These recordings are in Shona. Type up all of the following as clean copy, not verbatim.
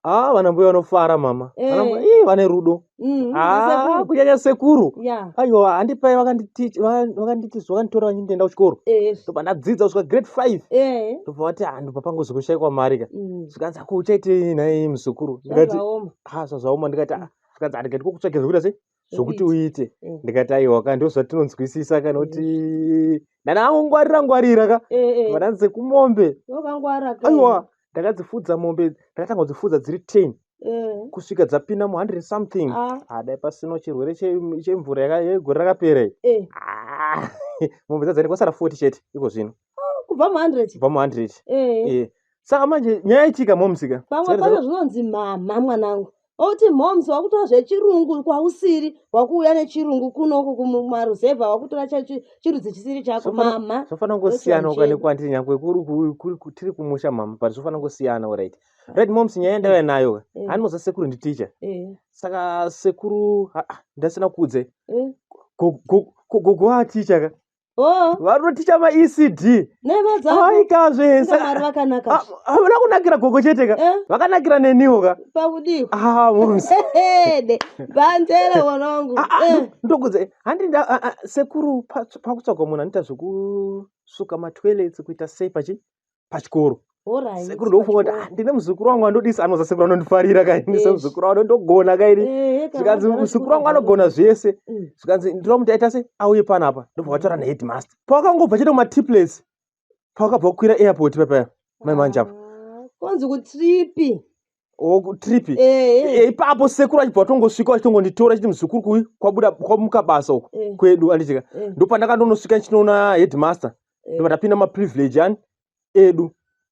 Ah, vana mbuya vanofara mama. Vana mbuya ii vane rudo. Ah, Nasekuru. kunyanya sekuru. Ya. Aiwa, handipai vakanditi vakanditi vakanditora vachindienda kuchikoro. Ndobva ndadzidza kusvika grade 5. Ndobva vati ah, ndobva pangozoshaikwa mari ka. Zvikanzi ako uchaitei nhai muzukuru? Ndikati Zvazvaoma. ah, zvazvaoma ndikati ah, zvikanzi ah, ndikati kokutsvaga zvekuita sei? Zvokuti uite. Eh. Ndikati aiwa ka ndozvatinonzwisisa kana kuti ndandangongwarira ngwarira ka. Vananzi sekumombe. Wakangwara ka. Aiwa, ndakadzifudza mombe, ndakatanga kudzifudza dziri 10 kusvika dzapinda mu 100 something. Ah. Ah, dai pasina chirwere chemvura yegore rakapera iyi. Ah, mombe dzadzani kwasara 40 chete iko zvino Kubva mu 100. kubva mu 100. Saka manje nyaya yaitika momsika. Pamwe pacho zvinonzi mama mwanangu. Oti moms wakutora zvechirungu kwausiri, wakuuya nechirungu kunoku kumaruzevha wakutora chirudzi chisiri chako mama. Zvofanira kungosiyana Ndochivanhu uka chedu. nekwandiri nyangwe tiri kumusha mama but zvofanira kungosiyana alright. Right moms nyaya yandauya nayo ka. Handinoziva sekuru nditicha. Saka sekuru ndasina kuudze. Gogo aticha ka. Oh, Vanoticha ma ECD. nhema dzako. Aikazve Inga Mwari vakanaka. Havana kunakira gogo chete ka. Vakanakira neniwo ka. Pakudii? Ah, moms. Ede, banzere mwanangu. Ah, ah, ndokudze handi sekuru pakutsvagwa munhu anoita zvekusuka matoilets kuita sei pachi pachikoro. Alright, Sekuru ndokufunga kuti pachikoro. ah, ndine muzukuru wangu andodisa anoza sekuru anondifarira kaini Yes. semuzukuru wangu ndogona kaini. Kana Zvikanzi vagara muzukuru wangu chikoro anogona zvese. Zvikanzi ndinoda kuti aita sei auye panapa ndobva vataura naheadmaster. Pawakangobva chete kumatriplets pawakabva kukwira airport papaya mai manje apa. Ah, Konzi kutripi. Trip. Ipapo sekuru achibva atongosvika achitongonditora achiti muzukuru kuyi kwabuda kwamuka basa uku kwedu anditika. Ndopandakandonosvika ndichinoona headmaster. Ndobva ndapinda maprivilege ani edu.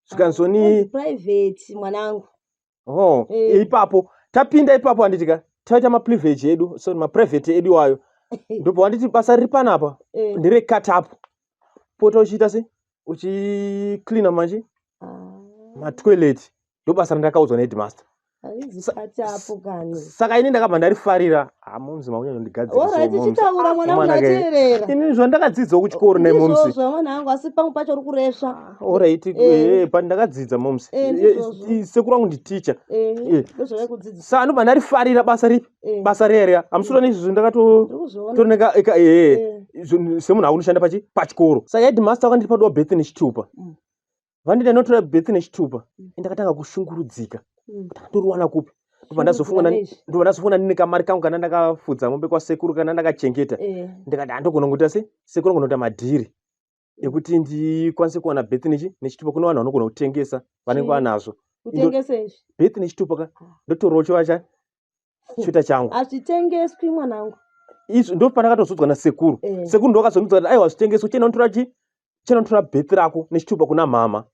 Zvikanzoni Konzi private mwanangu. oh, ipapo tapinda ipapo handitika taita maprivilege edu sorry maprivate edu iwayo. Ndobva wanditi basa riri panapa ndere cut up. Pota uchiita sei? Uchicleana manje matoilet. Ndobasa randakaudzwa naheadmaster. Hanzi cut up kani. Saka ini ndakabva ndarifarira. Ah, moms makunyanyondigadzirisa Alright, moms. chitaura mwanangu Mwana ke. ndateerera. Ini zvandakadzidzawo kuchikoro ne moms. Ndizvozvo mwanangu asi pamwe pacho uri kuresva. Alright, but ndakadzidza moms. Ndizvozvo. Sekuru vangu nditicha. Ndozvavaikudzidzisa. Saka ndobva ndarifarira basa ripi? Basa riya riya. Hamusura neizvozvo ndakato Ndiri kuzviona. toroneka eka semunhu akunoshanda pachi pachikoro. Saka headmaster vakandipa dowa birth nechitupa. Vandida ndinotora birth nechitupa. Ndakatanga kushungurudzika. Ndoriwana kupi? Ndobva ndazofunga Shungurudzika ndobva ndazofunga ndine kamari kangu kana ndakafudza mombe kwasekuru kana ndakachengeta. Ndikati handogona kuita sei? Sekuru anogona kuita madhiri ekuti ndikwanise kuwana birth nechitupa kune vanhu vanogona kutengesa vanenge vanazvo. Kutengesa izvi. Birth nechitupa ka ndotorawo chiva cha choita changu. Hazvitengeswi mwanangu. Izvo ndo pandakatozodzwa nasekuru. Sekuru ndo vakazondiudza kuti aiwa zvitengeswe chienda unotora chi chienda unotora birth rako nechitupa kuna mama.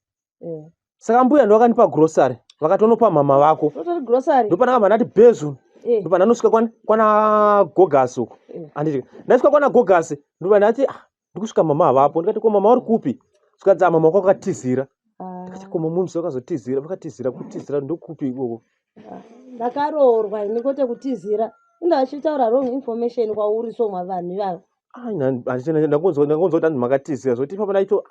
Saka mbuya ndo vakandipa grocery vakatonopa mama vako. Unotori grocery. Ndopandakabva ndati bezu. Ndobva ndanosvika kwana Gogasi uko. Handiti ndasvika kwana Gogasi ndobva ndati ah, ndikusvika mama havapo. Ndikati ko mama uri kupi? Zvikanzi ah, mama wako akatizira. Ndikati ko mama musi vakazotizira vakatizira kutizira ndokupi ikoko? Ndakaroorwa ini kwete kutizira. Inda vachitaura wrong information kwauri so vanhu ivava. Ah, ndakunzwa kuti anzi makatizira zvoti ipapo ndaito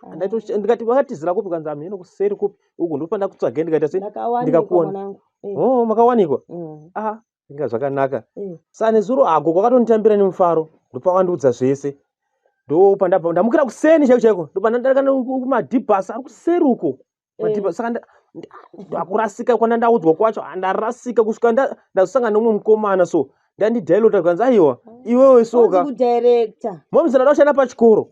ndikati vakatizira kupi kanzi amheno kuseri kupi uku ndopa ndakutsvagai ndikaita sei Ndakawanikwa ndikakuona. mwanangu. Oh, makawanikwa? Ah, inga zvakanaka. Saka nezuro ago kwakatonditambira nemufaro ndopakandiudza zvese. Ndopandabva ndamukira kuseni chaiko chaiko ndopandadarika kumadhibhasi ari kuseri uko. Madhibhasi saka ndakurasika kwana ndaudzwa kwacho ndarasika kusvika ndazosangana nemumwe mukomana so ndandidhailota kanzi aiwa iwewe soka. Konzi kudirector. Moms ndada kushanda pachikoro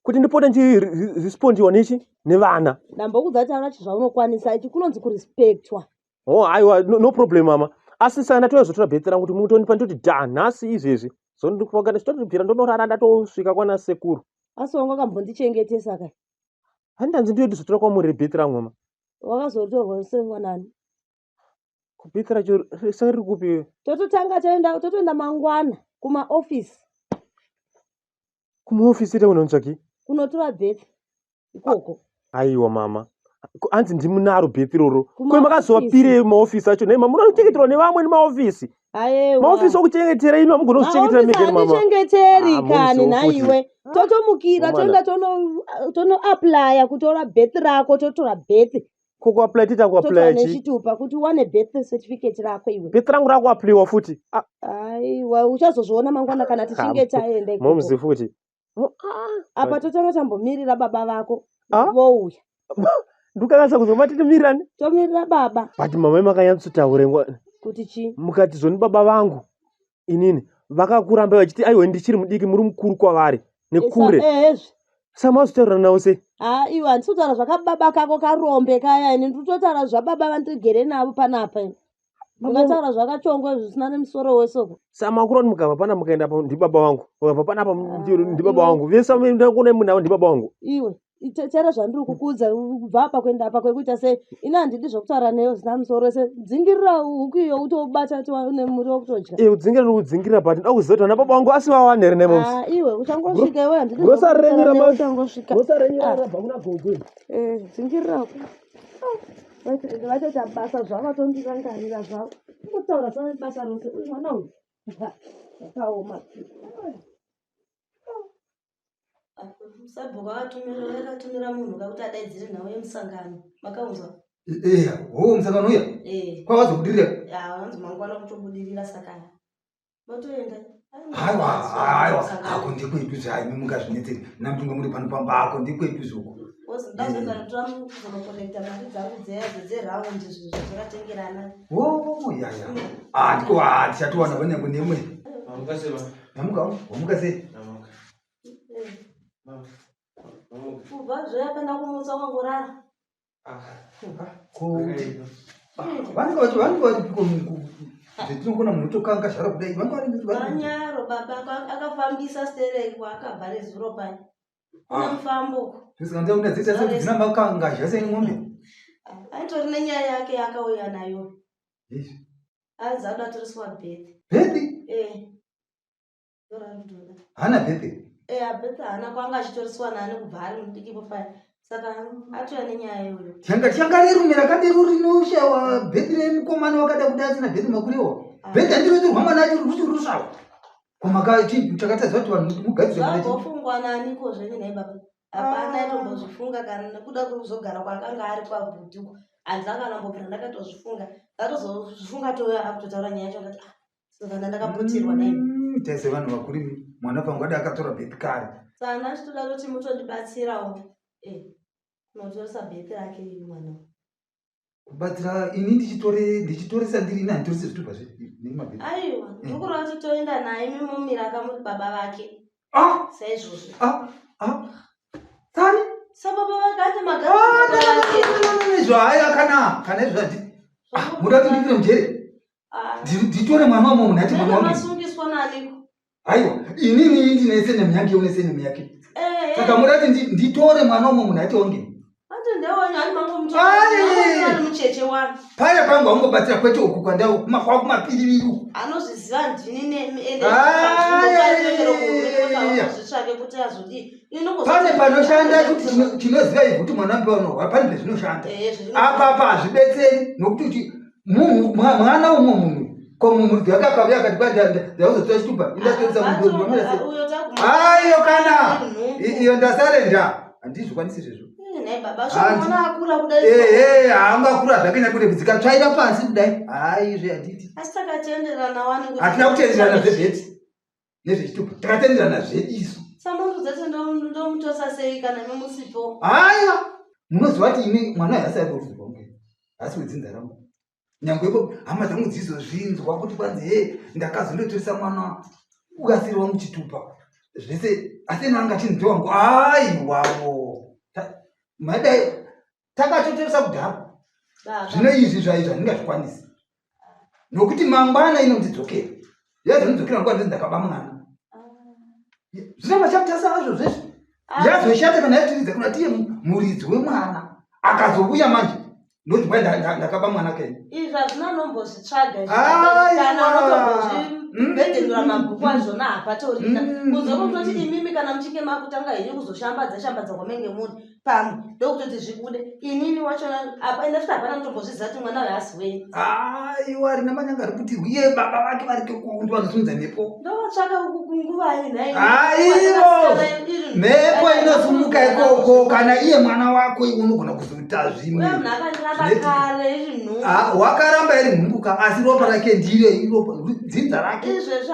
kuti ndipote ndichirespondiwa nechi nevana. Ndambokudza taura zvaunokwanisa ichi kunonzi kurespectwa. Oh aiwa no problem mama. Asi saka ndatozotora bheti rangu kuti mutonipa ndoti dha nhasi izvezvi. Zondipira ndonorara ndatosvika kwana sekuru. Asi wanga wakambondichengetesa kai. Handanzi ndiyo ndizotora kwamuri bheti rangu mama. Wakazotorwa sengwa nani? Bheti racho saka riri kupi? Tototanga toenda totoenda mangwana kumaofisi. Kumaofisi ita unonzvaki? Kunotora bheti ikoko. Aiwa mama. Hanzi ndimunaro bheti iroro. Ko makazovapirei maofisi acho nhai mama munochengeterwa nevamwe nemaofisi. Ayewa. Maofisi okuchengetera imi hamugoni kuzvichengetera mega mama. Handichengeteri Ah, kani mom's nhaiwe. Totomukira Momana. toenda tono tono applya kutora bheti rako totora bheti. Ko kuapply tiita kuapply chi? Nechitupa kuti uwane birth certificate rako iwe. Birth rangu rakuappliwa futi. Ah. Aiwa uchazozviona mangwana kana tichinge taenda ikoko. Momzi futi. Apa totanga tambomirira baba vako ah? vouya. Ndikakasa kuzoma titomirirani? Tomirira baba. But mama makanyatsotaura ngwa. Kuti chii? Mukati zvoni baba vangu inini vakakuramba vachiti aiwa ndichiri mudiki muri mukuru kwavari nekure. Ehezve. Saka mazotaurira navo sei? Ah, iwe handisi kutaura zvakababa kako karombe kaya ini ndikutotaura zvababa vandigere navo panapa ini. Ndingataura zvakachongwe zvisina nemusoro wese uko. Saka makura kuti mukabva pana mukaenda apa ndibaba vangu. Mukabva panapa ah, ndibaba vangu. Vese ndakuona munhu avo ndibaba vangu. Iwe chero zvandiri kukuudza kubva apa kuenda apa kwekuita sei ini handidi zvekutaura newe zvisina musoro wese dzingirira huku iyo utobata tiwane muriwo kutodya iwe kudzingirira ndikudzingirira but ndoda kuziva kuti vana baba vangu asi vawane here nemoms ah, iwe uchangosvika iwe handidi uchangosvika gosa renyu ah. rabva kuna gogo eh, dzingirira huku ah, vatoita basa zvavo vatondirangarira zvavo kungotaura basa rose uyu mwana uyu zvakaoma Sabhuku akatumira akatumira munhu kakuti adaidzire nhau yemusangano. Makaunzwa? Eya, hoo musangano uya? Eh. Kwavazobudirira? Ya, vanzi mangwana kutobudirira saka. Votoenda. Haiwa, haiwa, hako ndekwedu zvaimi mungazvinetseri. Namutunga muri pano pamba hako ndekwedu zvoko. Ndazoenda ndotora kuzonokolekta mari dzangu dzeya dzeraundi zvinhu zvatakatengerana. Oh, ya ya. Ah, ndiko ah, tichatowana vanyangu nemwe. Mamuka sei ma? Mamuka, wamuka sei? Mamuka. Kubva zveya panda kumutsa wangorara. Ah. Ko vanenge vachi vanenge vari piko zvetinokona munhu otokanga zvara kudai vanenge vari vanyaro baba akafambisa stereki kwaakabva nezuro paya. Kuna ah. mufambo uko. Saka ndaona dzita sekuti dzina makanga zvese ng'ombe. Aitori nenyaya yake yakauya nayo. Izvi. Anzi anoda toriswa bhethi. Bhethi? Eh. Hana bhethi? Eh, bhethi haana kwanga achitoriswa nani kubva ari mudiki pofaya. Saka atouya nenyaya iyoyo. Changa changa rirume rakadero rinoshaiwa bhethi remukomana wakada kuda asina bhethi makurewa. Ah. Bhethi handirotorwa mwana achiri rusawa. Ko makachakatadza kuti vanhu mugadzire mwana. Zvambofungwa naniko zvenyu nhai baba? Hapana aitombozvifunga kana nekuda kuzogara kwaakanga ari kwabhudhi uko. Handina kana kumbobvira ndakatozvifunga. Ndatozozvifunga touya akutotaura nyaya yacho ndati ah saka ndandakaputirwa naye. Tese vanhu vakuru mwana pangu ada akatora bhethi kare. Saka ndachitoda kuti mutondibatsirawo. Eh. Kunotoresa bhethi rake mwana. Kubatsira ini ndichitore ndichitoresa ndiri ini handitorese zvitupa zve aiwa eh. ndikureva kuti toenda naye mimomira kamuri baba vake. Ah! Saizvozvo. Ah! Ah! Sani? Sababa vake ati magara izvo haya kana kana izvo handi ah, muda kuti ndipinde mujere? Ah. Nditore mwana wamwe munhu ati mwana wangu. Masungiswa naniko? Aiwa inini ndine senemu yake une senemu yake. Eh, saka muda kuti nditore mwana wamwe munhu ati wange. Paya pangu aungobatsira kwete uku kwandau kumakwa kumapiriviri uku. Anozviziva ndini nezvitsvake kuti azodii. Pane panoshanda kuti chinoziva ivhu kuti mwana wangu unorwara pane pezvinoshanda. Apa apa hazvibetseri nokuti kuti munhu mwana umwe munhu ko muridzi wake akauya akati kwandauzotora chitupa indatoresa munhu aiyo kana iyo ndasarenda handizvikwanisi izvezvo. Ehe haangakura zvake nyakuti dzikatsvaira pasi kudai. Hai izvi handiti. Hatina kutenderana zvebheti nezvechitupa takatenderana zvediso. Samundu dzese ndomutosa sei kana imi musipo? Haiwa munoziva kuti imi mwana haasi ari kurudzi rwangu haasi wedzinza rangu. Nyangwe ipo hama dzangu dzizozvinzwa kuti kwanzi he ndakazondotoresa mwana ukasiri wangu chitupa zvese asi ena anga achinzi ndewangu aiwawo madai takatotoresa kudhara. Zvino izvi zvaizvi handingazvikwanisi nokuti mangwana inondidzokera yazondidzokera nguva ndinzi ndakaba mwana. Zvine machapters azvo zveshe. Yazoshata kana yatiridza kuna tiye muridzi wemwana akazouya manje ndoti kwai ndakaba mwana kenyu. Izvi hazvina nombozvitsvaga. Kubhedhenura mabhuku azvona hapatorina. Kunze kwekutoti imimi kana muchinge makutanga henyu kuzoshambadza shambadza kwamenge muri pamwe ndokutoti zvibude. Inini wachona apa ende futi hapana mutombozviziva kuti mwana uyu haasi wenyu. Aiwa rina manyanga riputirwi iye baba vake vari kekundi vanosimudza mhepo. Ndovatsvaka uku kunguvai nhai. Aiwo mhepo inosumuka ikoko kana iye mwana wako iwe unogona kuzoita zvimwe. Uyo munhu akandiramba kare iri nhumbu. Ah, wakaramba iri nhumbu ka asi ropa rake ndire iropa dzinza rake. Izvezvo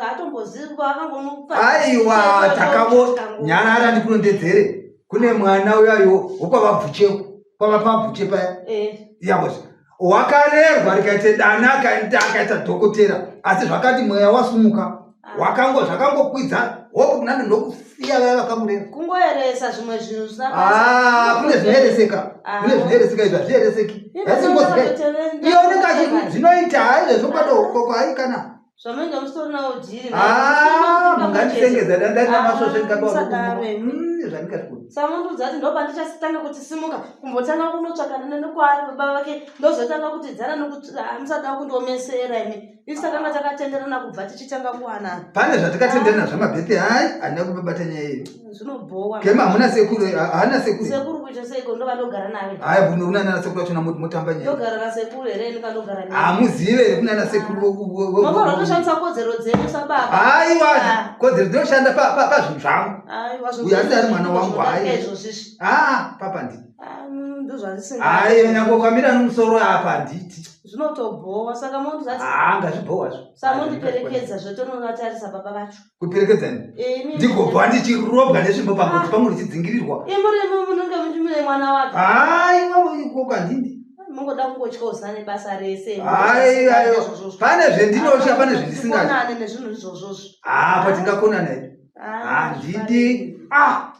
hatombozivi kwakangomupa. Aiwa takavo nyarara ndikurondedzere kune mwana uyayo wokwavabvucheko kwavapabvuche paya. Eh. Yabozve. Wakarerwa rikaite dana akaita akaita dhokotera asi zvakati mweya wasumuka Ah. wakango zvakangokwidza hope kunani ndokusiya vaya vakamurera. Kungoeresa zvimwe zvinhu zvisina Ah, kune zvinoereseka Ah. kune zvinoereseka izvi hazviereseki Ine haisi ngozi kai zvinototevenza. iyo unenge achi zvinoita hayi zvezvokwadi koko hayi kana Zvamunenge musitorinawo dhiri. Ah, mungandisengeza dandarina masvosve Musadaro imi. zvandikati Samundiudza kuti ndopandichatanga kuti simuka kumbotanga kunotsvakana nekwaari baba vake ndozotanga kuti dzana nokuti ah, musada kundiomesera imi isu takanga takatenderana kubva tichitanga kuwanana pane zvatikatenderana zvamabhete hayi handina kubabata nyaya iyo zvinobhowa kema hamuna sekuru haana sekuru sekuru kuita seiko ndova ndogara nave haya kunana sekuru vachona motamba nyaya ndogara nasekuru here ini kandogara naye hamuzive here kunana sekuru mofanira kutoshandisa kodzero dzenyu sababa haiwa Ah. kodzero dzinoshanda pazvinhu zvangu Aiwa, Uyu asati ari mwana wangu, zvodarika hayi. izvozvizvi aa papa nditi Ah, ndozvandisinga hayi nyange ukamira nomusoro apa handiti zvinotobhowa saka mondizati haa ngazvibhowazvo samondiperekedza zvotonovatarisa baba vacho kuperekedzani Imi- ndigobva ndichirobwa nesvimbo pagoti pangu ndichidzingirirwa imurimi munenge mune mwana wake haiwa ikoko handindi mungoda kungotyoza nebasa rese Ai, ai, pane zvendinotya pane zvendisingadi zvendisingadi nezvinhu izvozvozvo apa tingakonana here handidi ah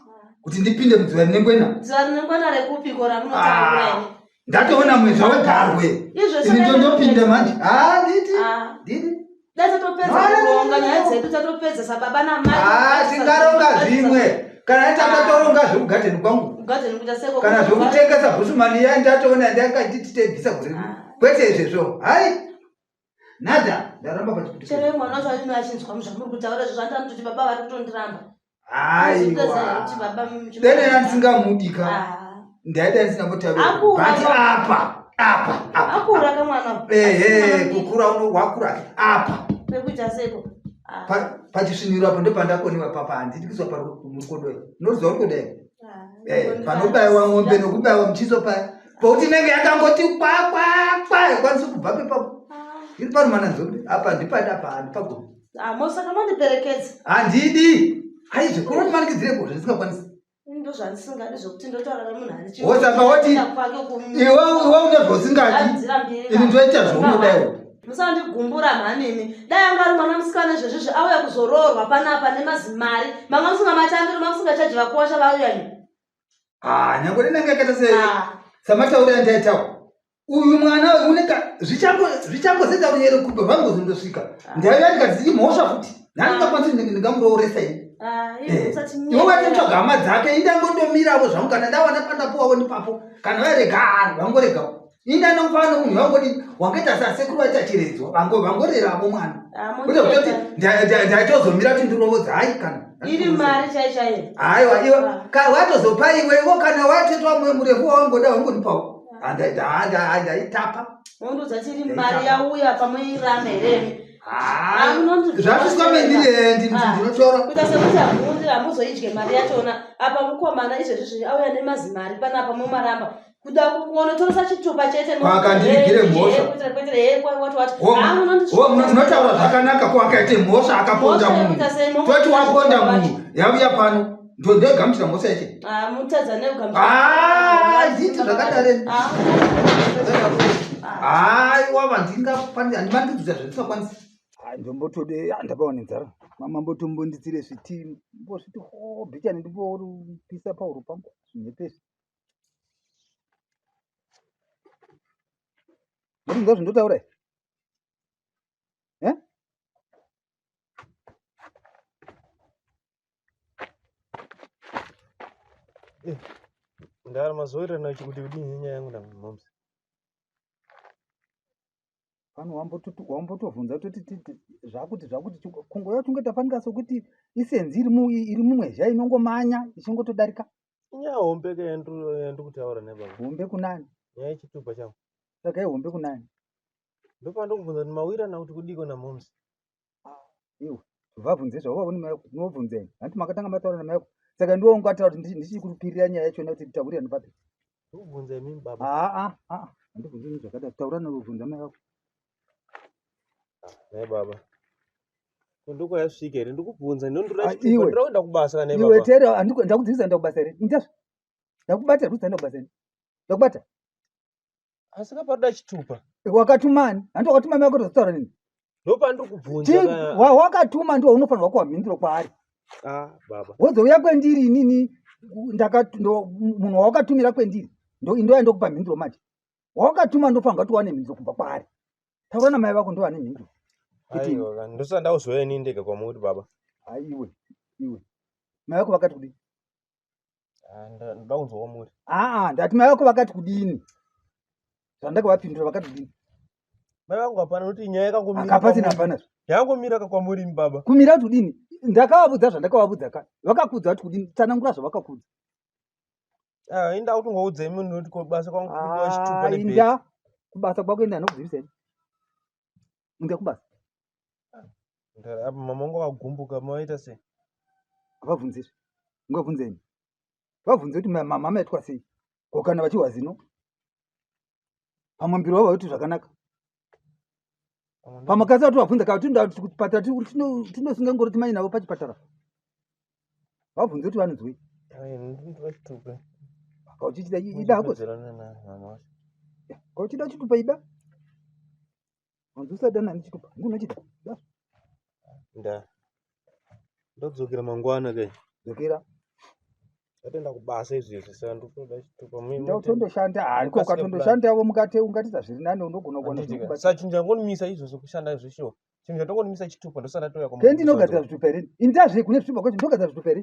kuti ndipinde mudziva rine ngwena dziva rine ngwena rekupiko ramunotaura Ah. imi ndatoona mwezva wegarwe izvo ini ndondopinda manje handiti Ah. ndidi dai tatopedza No, no, no, no, kuronga no. nyaya dzedu tatopedza sababa namai Ah, tingaronga zvimwe kana tatatoronga zvekugadheni kwangu kugadheni kuita seko kana zvekutengesa bhushumani iya ndatoona ndakati titebvisa gore Ah. kwete izvezvo hai nada ndaramba pachikuti chero mwana wacho anenge achinzwa zvamuri kutaura izvo zvandanototi baba vari kutondiramba aiwa dene yandisingamudika Ah. ndaida ndisingambotaura Akura. but apa apa apa akura kamwana ehe kukura uno wakura apa pekuita seko Ah. Pachisviniro apo ndopandakoniwa papa handidi kuiswa pamukodo unoziva uri kudai Ah, Eh, panobaiwa ng'ombe nokubaiwa muchiso paya pokuti inenge yakangoti kwakwakwa ikwanisi kubva pepapo Ah. iri parumana nzombe apa ndipadi apa handipagoni Ah, mosaka mandiperekedza handidi aizve kunotimanikidzireko zvandisingakwanisi ndozvandisingadi zvokuti ndotaura nemunhu ane Wosaka woti, kwake iwe iwe une zvausingadi ini ndoita zvaunoda iwe musandigumbura mhanini dai anga ari mwana musikana izvezvizvi auya kuzoroorwa panapa nemazimari manga musingamatambiri manga musingachaji vakuwasha vauya ni Ah, nyange rinenge yakaita se Ah, samatauri andaitawo uyu mwana uyu uneka zvichangozedza runyere kubva vangozondosvika ndaiva ndikati imhosva futi nhandingakwanisi ndingamurooresa ini ah, imi Eh, musati iwe watitsvaga hama dzake indangondomiravo zvangu kana ndawana pandapuwawo ndipapo kana vairega ah, vangoregawo indanofana nomunhu vangodi wangaita sasekuru vaita chiredzwa vangoreravo mwana Ah, kwete kutoti ndaitozomira kuti ndirovodza hai kana iri mari chai chaiyo haiwa iwe watozopa iwe iwo kana watetwa murefu wawangoda wangonipawo handaitapa mondiudza ti iri mari yauya pamoiramba here Ah, zvasviswa mendiri ndinotora kuita sekuti hamundi hamuzoidye mari yachona apa mukomana izvezvizvi auya nemazimari panapa momaramba kuda kuonotoresa chitupa chete Kwakandirigire mhosva. Unotaura zvakanaka ko akaite mhosva akaponda munhu toti waponda munhu yauya pano ndogamuchira mhosva yache mutadza Ah, nditi zvakadare. neugamuchira aiwa handimandidzuza zvandisingakwanisi ndombotode ndapawa nenzara mama mbotombonditsire sviti mbosviti ho bhichani ndimborupisa pauro pangu zvinhepesi murinzwa zvindotaura Eh? Ndari mazowirirana kuti kudini nenyaya yangu namoms. Pano wambotobvunza toti zvakuti zvakuti kungouya tungoita fanika sokuti isenzi iri mumwezha inongomanya ichingotodarika. Inyaya hombe ke yandiri kutaura naye baba. Hombe kunani? Nyaya yechitupa changu. Saka ihombe kunani? Ndopandokubvunza kuti mawirana kuti kudiko namoms. Iwe vabvunze zvavo unobvunzeni hanti makatanga mataura namai ako saka ndiwo ungataura kuti ndichikurupirira nyaya yacho kuti taurirane papi. Ndikubvunza imimi baba. Aa aa handibvunzi zvakadaro taura nobvunza mai vako. Nhai baba. Ndokwayasvika here ndikubvunza ndondoda chitupa ndinoda kuenda kubasa kana baba. Iwe tera ndakudzivisa enda kubasa here? Indazvo. Ndakubata ndikudzivisa enda kubasa here? Ndakubata. Asi kaparoda chitupa. Wakatuma ani? Hanti wakatuma mai vako tozotaura nini? Ndopandiri kubvunza. Wakatuma ndiwo unofanirwa kuwa mhinduro kwaari. Ah, baba. Wozouya kwendiri inini munhu wawakatumira kwendiri ndoya ndokupa mhinduro manje. Wawakatuma ndofanirwa kuti uwane mhinduro kubva kwaari. Taura namai vako ndo vane mhinduro. Aiwa, ndosati ndakuzouya ini ndega kwamuri baba. Aiwe, iwe. Mai vako vakati kudii? Ah, ndoda kunzwa kwamuri. Aa, ndati mai vako vakati kudini? Zvandakavapindura vakati kudini? Mai vangu hapana nokuti nyaya yakangomira. Akapasina hapana. Yakangomira ka kwamuri imi baba. Kumira kuti kudini? Ndakavabudza zvandakavabudza ka. Vakakudza kuti kudini? Tsanangura zvavakakudza. Ah, inda kuti ngoudza imi noti kubasa kwangu kudiwa chitupa Ah, nebhegi. inda kubasa kwako inda ndokuzivisa ini. Inda kubasa. Ndara apa mama wangu vakagumbuka maita sei? Havabvunzi izvi. Ungabvunze ini. Vabvunze kuti mama maitwa sei? Ko kana vachihwa zino? Pamwambiro wavo vaiti zvakanaka. Pamakasi vati vabvunza kana tinoda kuchipatara tinosunga ngoro timanye navo pachipatara. Vabvunze kuti vanonzwei. Kauchichida ida hako. Kauchida chitupa ida. Wanzi usadana nechitupa. Ndinochida. Nda. Ndodzokera mangwana kai. Dzokera. Ndatoenda kubasa izvezvi saka ndikutoda chitupa. Ndautondoshanda hariko ukatondoshanda avo mukati ungatiza zviri nani unogona kuwana zvinokubatsira. Saka chinhu changonimisa izvozvo kushanda zveshuwa. Chinhu chatongonimisa chitupa ndosati ndatouya kwa. Kendi ndinogadzira zvitupa here? Ini ndazve kune zvitupa kwacho ndogadzira zvitupa here?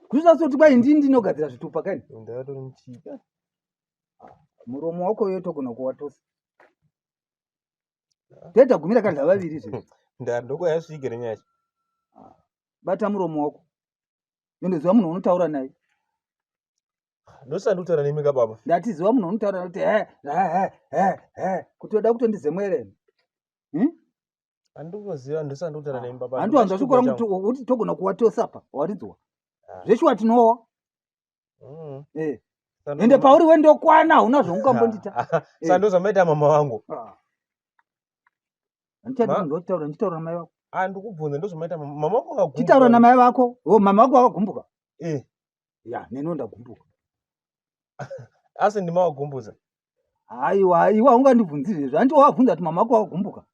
Kuzosati kwai ndini ndinogadzira zvitupa kani? Ndakatori muchika. Muromo wako uyo togona kuwatosa. Toita gumira kadla vaviri zve. Ndokwayasvika nenyaya. Bata muromo wako. Ndoziva munhu unotaura naye. Ndosandi kutaura nemi ka baba. Ndati ziva munhu unotaura naye kuti he he he he kuti oda kutondizemwere. Hmm? Andikuziva ndosandi kutaura nemi baba. Handiwanza chikora kuti togona kuwatosa pa waridzwa. Ah. Zveshuwa tinowa. Mm. Eh. Ende pauri we ndokwana hauna zvaungambondita. Eh. Sando zvamaita mama vangu. Ah. Handichadi kunzwa uchitaura ndichitaura namai vako. Ah ndikubvunza ndozvamaita mama vako vakagumbuka. Chitaura namai vako. Oh mama vako vakagumbuka. Eh. Ya, neniwo ndagumbuka. Asi ndima wagumbuza. Haiwa, iwe haungandibvunzi izvezvi. Hanti wabvunza kuti mama vako vakagumbuka.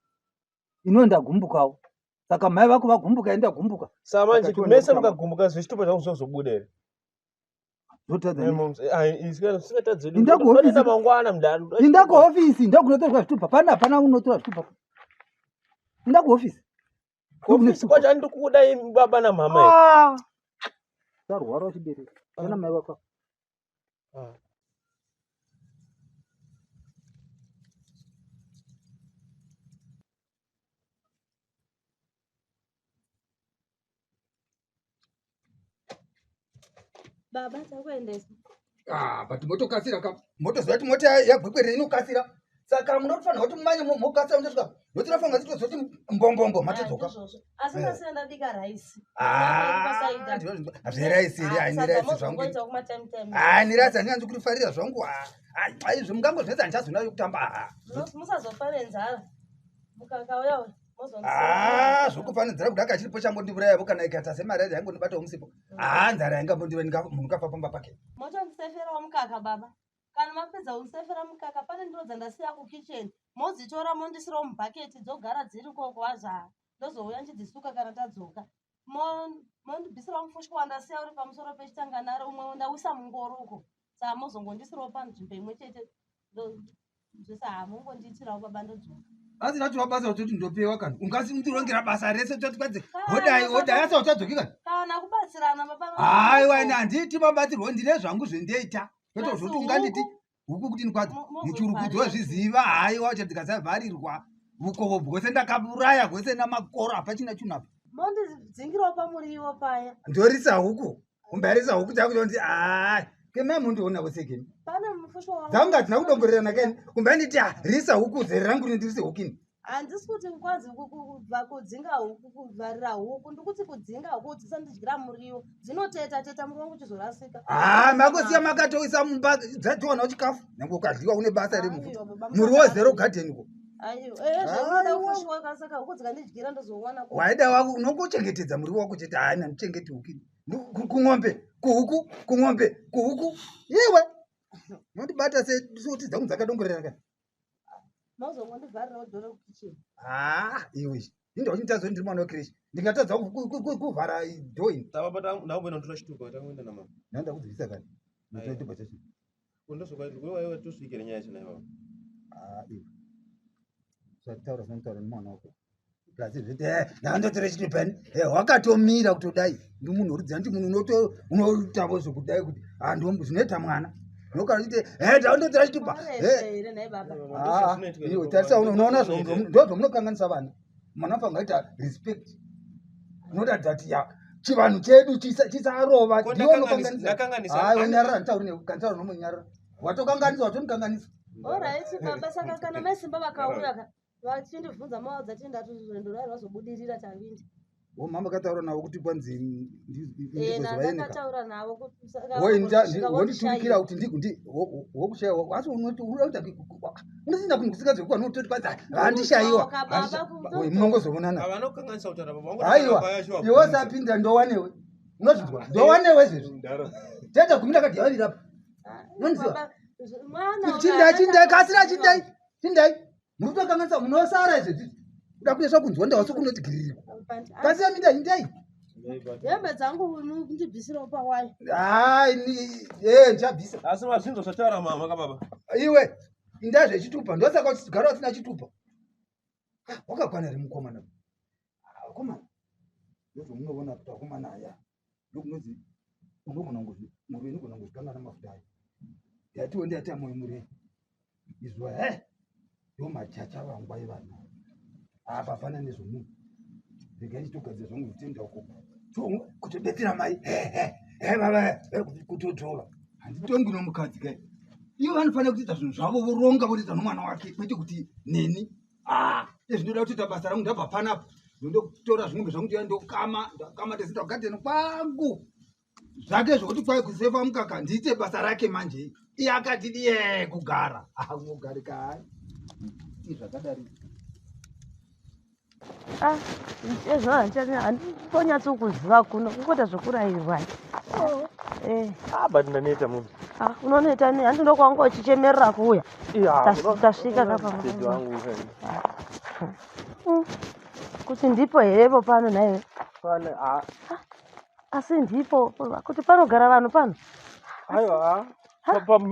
Iniwo ndagumbukawo. Saka mai vako vagumbuka, ini ndagumbuka. Saka manje mese mukagumbuka zvechitupa zvangu zvozobuda here? Inda kuhofisi ndokunotorwa zvitupa pana hapana unotora zvitupa inda kuhofisi kuhofisi kwacho andiri kuda baba namhama ah! sarwara uchibereka ana mai vako ah. Baba takuendesa. Ah, but motokasira ka. Motoziva kuti mota yagwekwerera inokasira. Saka munofanira kuti mumanye mokasira mutosvika. Ndotora fanga titozoti mbombombo matodzoka. Asi eh. ndasiya ndabika rice. Ah, zveraisi here? Haini rice zvangu. Ah, ni rice handinyanzi kurifarira zvangu. Ah, aizvo mungangozvinetsa handichazonayo kutamba. Ah. Musazofa nenzara. Mukaka uya Ah, zvokufanidzira kuda kachiripo changondiurayavo kana ikaita semari yacho yaingondibatawo musipo haa ah, nzara yaingambondiva munhu kafa pamba pake motondiseferawo mukaka baba kana mapedza kundisefera mukaka pane ndiro dzandasiya kukitchen modzitora mondisirawo mubhaketi dzogara dziri koko wazaa ndozouya ndichidzisuka kana tadzoka mondibvisirawo mufushwa wandasiya uri pamusoro pechitanganare umwe ndauisa mungoro uko saka mozongondisirawo panzvimbo imwe chete zvese hamungondiitirawo baba ndodzoka asi ratova basa kutoti ndopewa kana ungasindirongera basa rese toti kwanzi hodai hodai asi hauchadzoki kana kana kubatsirana baba haiwa ini handiti mabatsirwo ndine zvangu zvendoita kwete zvoti unganditi huku kuti ndikwadzi Muchurukudzi wazviziva haiwa chadzikasavharirwa vukovo bwose ndakauraya hwese namakoro hapachina chunhu apa. Mondidzingirawo pamuriwo paya. Ndorisa huku. Kumbarisa huku dzakutonzi haa kemai mundiona vose keni. Pane mufushwa wangu. Dzangu hadzina kudongorerana keni. Kumba nditi ah risa huku zere rangu rindirise huku ini. Handisi kuti kwanzi kudzinga huku kuvharira huku ndikuti kudzinga huku dzisandidyira muriwo dzinoteta teta muriwo wangu uchizorasika. Haa makosiya makatoisa mumba dzatowana chikafu nyange ukadyiwa une basa remufuta. Muriwo zero garden ko. Waida wako unongochengetedza muriwo wako chete haana ndichengeti huku ini. Kung'ombe kuhuku kung'ombe kuhuku iwe unondibata sekuti dzangu dzakadongorera ka. Mazongondivharirawo dhoro kukicheni. Ah, iwe inda uchinditadza ndiri mwana wekireshi ndingatadza kuvhara dhoo ini. Baba ndakumboenda kutora chitupa tangoenda namama. Ndanda kudzivisa kani. Ndotora chitupa chacho. Ndosvika tosvikira nyaya yacho naye baba. Ah, iwe. Usataura zvinotaura nemwana wako. Plus zviti eh ndandotora chitupa ini. Eh wakatomira kutodai. Ndi munhu urudzi anti munhu unoto unoitavo zvekudai kuti ah ndo zvinoita mwana. Unokara uchiti eh ndandotora chitupa. Eh here nhai baba. Ah, iwe tarisa unoona ndo zvamunokanganisa vana. Mwana anofanira kuita respect. Unoratidza kuti ya chivanhu chedu chisarova Ko ndiwe unokanganisa. ndakanganisa. Hayi wenyarara nditauri newe kanitaura nomunyarara. Watokanganisa watonikanganisa. Alright baba saka kana mai Simba vakauya ka vachindibvunza mawadza tindatu rwendo rwayo rwazobudirira tavindi. Wo mama kataura navo kuti kwanzi Eh ndizovaeneka. ndakataura navo kuti saka Wonditurikira kuti wokushaiwa asi unoti unoita unosina kunhu kusingazwe kwa unototi kwanzi handishaiwa. Munongozoonana. Havanokanganisa kutaura baba wangu. Haiwa iwe usapinda ndowanewe. Unozvinzwa? Ndowanewe izvezvi. Tete gumi ndakadya vaviri apa. Unondiziva? Mwana Chindai chindai kasira chindai chindai. Muri kutokanganisa munosara izvezvi. Kuda kueswa kunzwa ndawa sokunoti giririko. Kasira minda indai. Hembe dzangu ndibvisirawo pawaya. Hai eh ndichabvisa. Asi mazvinzwa zvataura mama ka baba. Iwe inda zvechitupa ndosaka uchigara usina chitupa. Ah, wakakwana here mukomana? Ah, vakomana. Ndozvomunoona kuti vakomana aya ndokunonzi unogona kungozvi nguruve inogona kungozvikanga namafuta ayo. Ndatiwo ndati amoyo murei. Izwa he ndomachacha vangu aivana. Apa hapana nezvomunhu. Regai ndichitogadzira zvangu zvitenda uko. Kutobetsera mai he he he baba kutodzvova. Handitongi nomukadzi kai. Ivo vanofanira kutoita zvinhu zvavo voronga votoita nomwana wake kwete kuti neni. Ah, ezvinoda kutoita basa rangu ndabva panapa. Ndondotora zvimwe zvangu ndiya ndokama, ndakama ndezita kugadheni kwangu. Zvake zvokuti kwai kusefa mukaka ndiite basa rake manje. Iye akati diye kugara. Ah, unogarika hai. Zvakadari. Ah, ezvo handitonyatsokuziva kuno kungoita zvekurairwa. Eh. Ah, but ndaneta munhu. Ah, unoneta nei? Handi ndokwanga uchichemerera kuuya. Iya, Tasvika kapa. Tete wangu. Kuti ndipo herepo pano nhaiwe? Pana ah. Asi ndipo kuti panogara vanhu pano. Aiwa.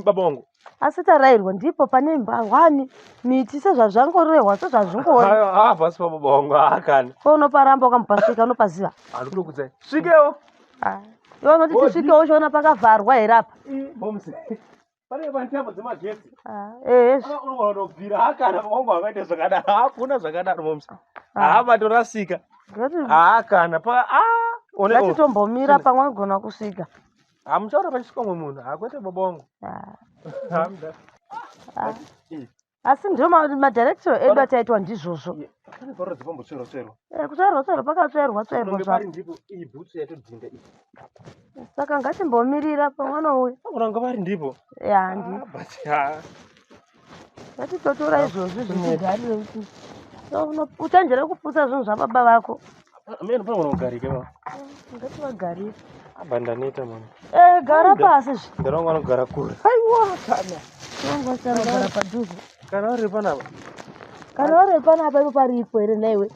Baba wangu. Asi tarairwa ndipo pane imba hwani miti sezvazvangorehwa sezvazvingori. Aiwa, ah, pasi pa baba wangu ah kana. Ko unoparamba ukamupasvika unopaziva. Andikutokudzai. Svikewo. Ah. Iwe unoti tisvikewo uchiona pakavharwa here apa? Momsi. Pane pane tambo dzemagetsi. Ah, eh. Unogona kutobvira hakana baba wangu havaite zvakadaro. Hakuna zvakadaro momsi. Ah, vatorasika. Ah kana pa ah one. Ngatitombomira pamwe anogona kusvika. Hamuchaona pachisvika umwe munhu. Hakwete baba wangu. Ah. Asi ndiwo madirector edu ataitwa ndizvozvo. Pane paro dzepambotsverwa tsverwa. Eh, kutsverwa tsverwa pakatsverwa tsverwa zvapo. Pari ndipo iyi bhutsu yatodhinda iyi. Saka ngatimbomirira pamwe anouya. Kuranga pari ndipo. Ya ndipo. But ha. Ngatitotora izvozvi zvichigarire kuti uchenjere kuputsa zvinhu zvababa vako. Amene panogona kugarika baba. Ngativagarire. Aba ndaneta mama. Eh, gara pasi zve. Ndaronga vanogara kure. Aiwa kana. Vangu vachanogara padhuze. Kana vari panapa. Kana vari panapa ipo paripo here nhaiwe?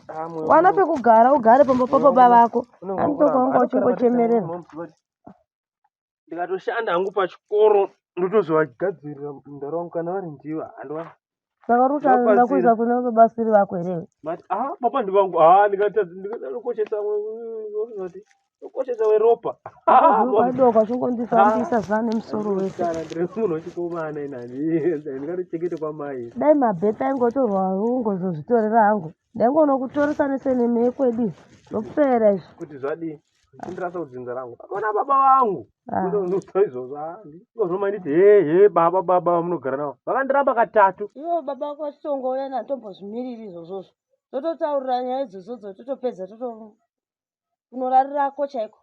Wana pekugara ugare pamba pababa vako. Andokwanga uchingochemerera. Ndikatoshanda hangu pachikoro ndotozovagadzirira ndaraungu kana vari ndivo handiwa. Saka uri kuda kuisa kune vabatsiri vako here? Mati ah baba ndivangu ah ndikatadza ndikada kukoshesa kuti Tokoshesa weropa. Kwadoka chingondifambisa zvane musoro wese. Kana ndiri munhu wechikomana inani. Ndingatochengete kwamai. Dai mabheta aingotorwa ungozozvitorera hangu. Ndaingonokutoresa neseneme yekwedu. Zvopera izvi. Kuti zvadii? Kundirasa kudzinza rangu. Akaona baba vangu. Ah. Ndozwa izvozvo. Ah, ndizvo manditi he he baba baba vamunogara navo. Vakandiramba katatu. Ivo baba vako vachitongouya natombozvimiriri izvozvozvo. Tototaurira nyaya idzodzo totopedza toto kunorarirako chaiko.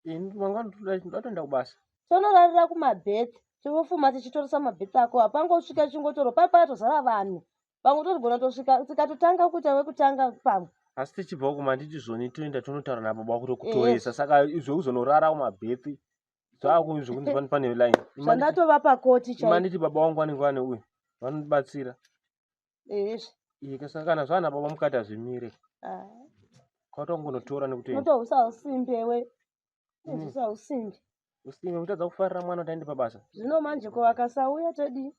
Ini manga ndatoenda kubasa. Tonorarira kumabheti. Tovofuma tichitoresa mabheti ako. Hapangosvika chingotorwa. Pai pakatozara vanhu. Vamwe togona tosvika tikatotanga kuita wekutanga pamwe. Asi tichibva uko manditi zvoni toenda tonotaura nababa vako tokutoresa. Saka izvo kuzonorara kumabhethi. Zvako izvo kunzi pane pane line. Zvandatova pakoti chaiko. Manditi baba vangu vanenge vane uyu. Vanondibatsira. Ehezve. Iye saka kana zvana baba mukati hazvimire. Ah. Kwatongonotora nekutoenda. Unotohusa usimbe we. Unohusa usimbe. Usimbe kutadza kufarira mwana kuti aende pabasa. Zvino manje ko vakasauya todii?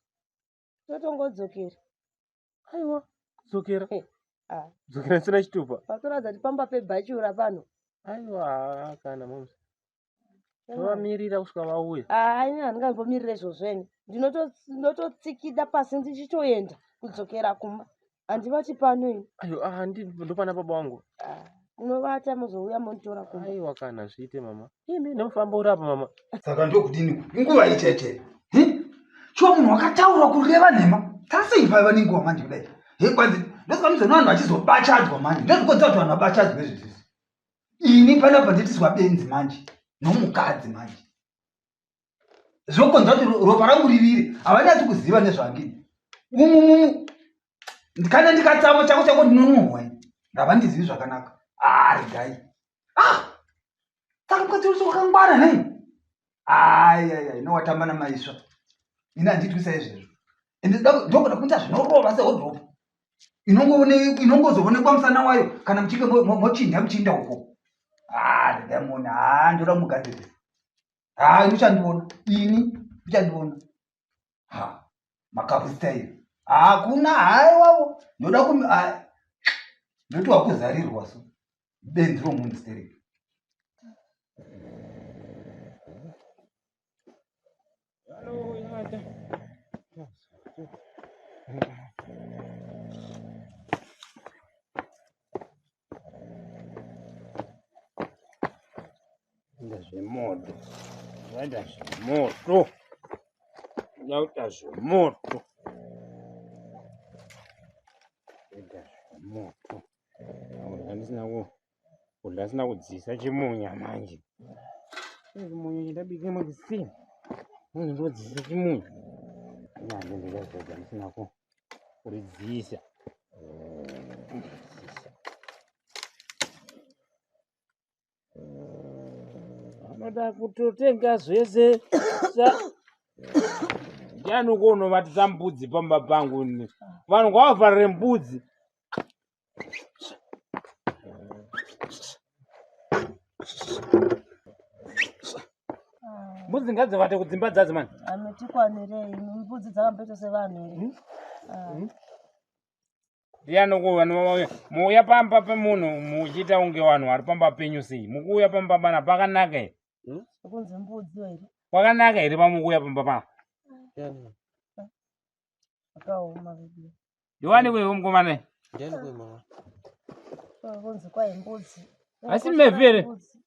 Totongodzokera. Aiwa, kudzokera. Ah. Kudzokera ndisina chitupa. Patoratidza kuti pamba pebhachura pano. Aiwa, kana moms. Tovamirira kusvika vauya. Ah, ini handingambomirira izvozvo ini. Ndinototsikida pasi ndichitoenda kudzokera kumba. Handivati pano ini. Aiwa, ah, ndopana baba vangu. Ah, munovata mozouya monditora kumba. Aiwa kana zviite mama. Imi nemufambo uri apa mama. Saka ndokudini inguva icheche. Shuwa munhu wakataura kureva nhema. Tasei paiva nenguva manje kudai. He kwanzi ndosaka muzoona vanhu vachizobachadzwa manje. Ndozvikonzera kuti vanhu vabachadzwe izvezvi. Ini panapa nditiswa benzi manje nomukadzi manje. Zvokonzera kuti ropa rangu rivire. Havanyatsi kuziva nezvangu. Umumu kana ndikatsamo chako chako ndinonhuhwa ini. Havandizivi zvakanaka. Ah, regai. Ah! Saka mukadzi wese wakangwara nei? Ai ai ai, inowatamba namaisva. Ini handiitwi saizvezvo. Ende ndokuda kuita zvinorova sehodropo. Inongozoonekwa musana wayo kana muchinge mochinja muchiinda uko. Ah, regai muone. Ah, ndoda kumugadzirisa. Ah, ini uchandiona. Ini uchandiona. Ha, makapu style. Hakuna, haiwawo. Ndoda kum ah, ndoti wakuzarirwa so. Benzi romunhu stereki. Vaita zvemoto, vaita zvemoto, vaita zvemoto, vaita zvemoto. Kudya ndisina kudya ndisina kudziisa chimunya manje. Chimunya chandabika makuseni, manje ndodziisa chimunya. Manje ndikazodya ndisina kuridziisa. Vanoda kutotenga zvese. Ndiani uko unovatisa mbudzi pamba pangu? Vanhu ngavavharire mbudzi. Mbudzi ngadzivate kudzimba dzadzo mani. Anotikwanirei mbudzi dzakamboita sevanhu here? Ah. Ndiani uko vanhu muuya pamba pemunhu muchiita kunge vanhu vari pamba penyu sei? Mukuuya pamba pana pakanaka here? Kunzi mbudzi here? Kwakanaka here pamukuuya pamba pana? Zvakaoma vedu. Ndiwani kwewe mukomana? Ndiani kwe mama? Kunzi kwai mbudzi. Asi mevhi here? Mbudzi.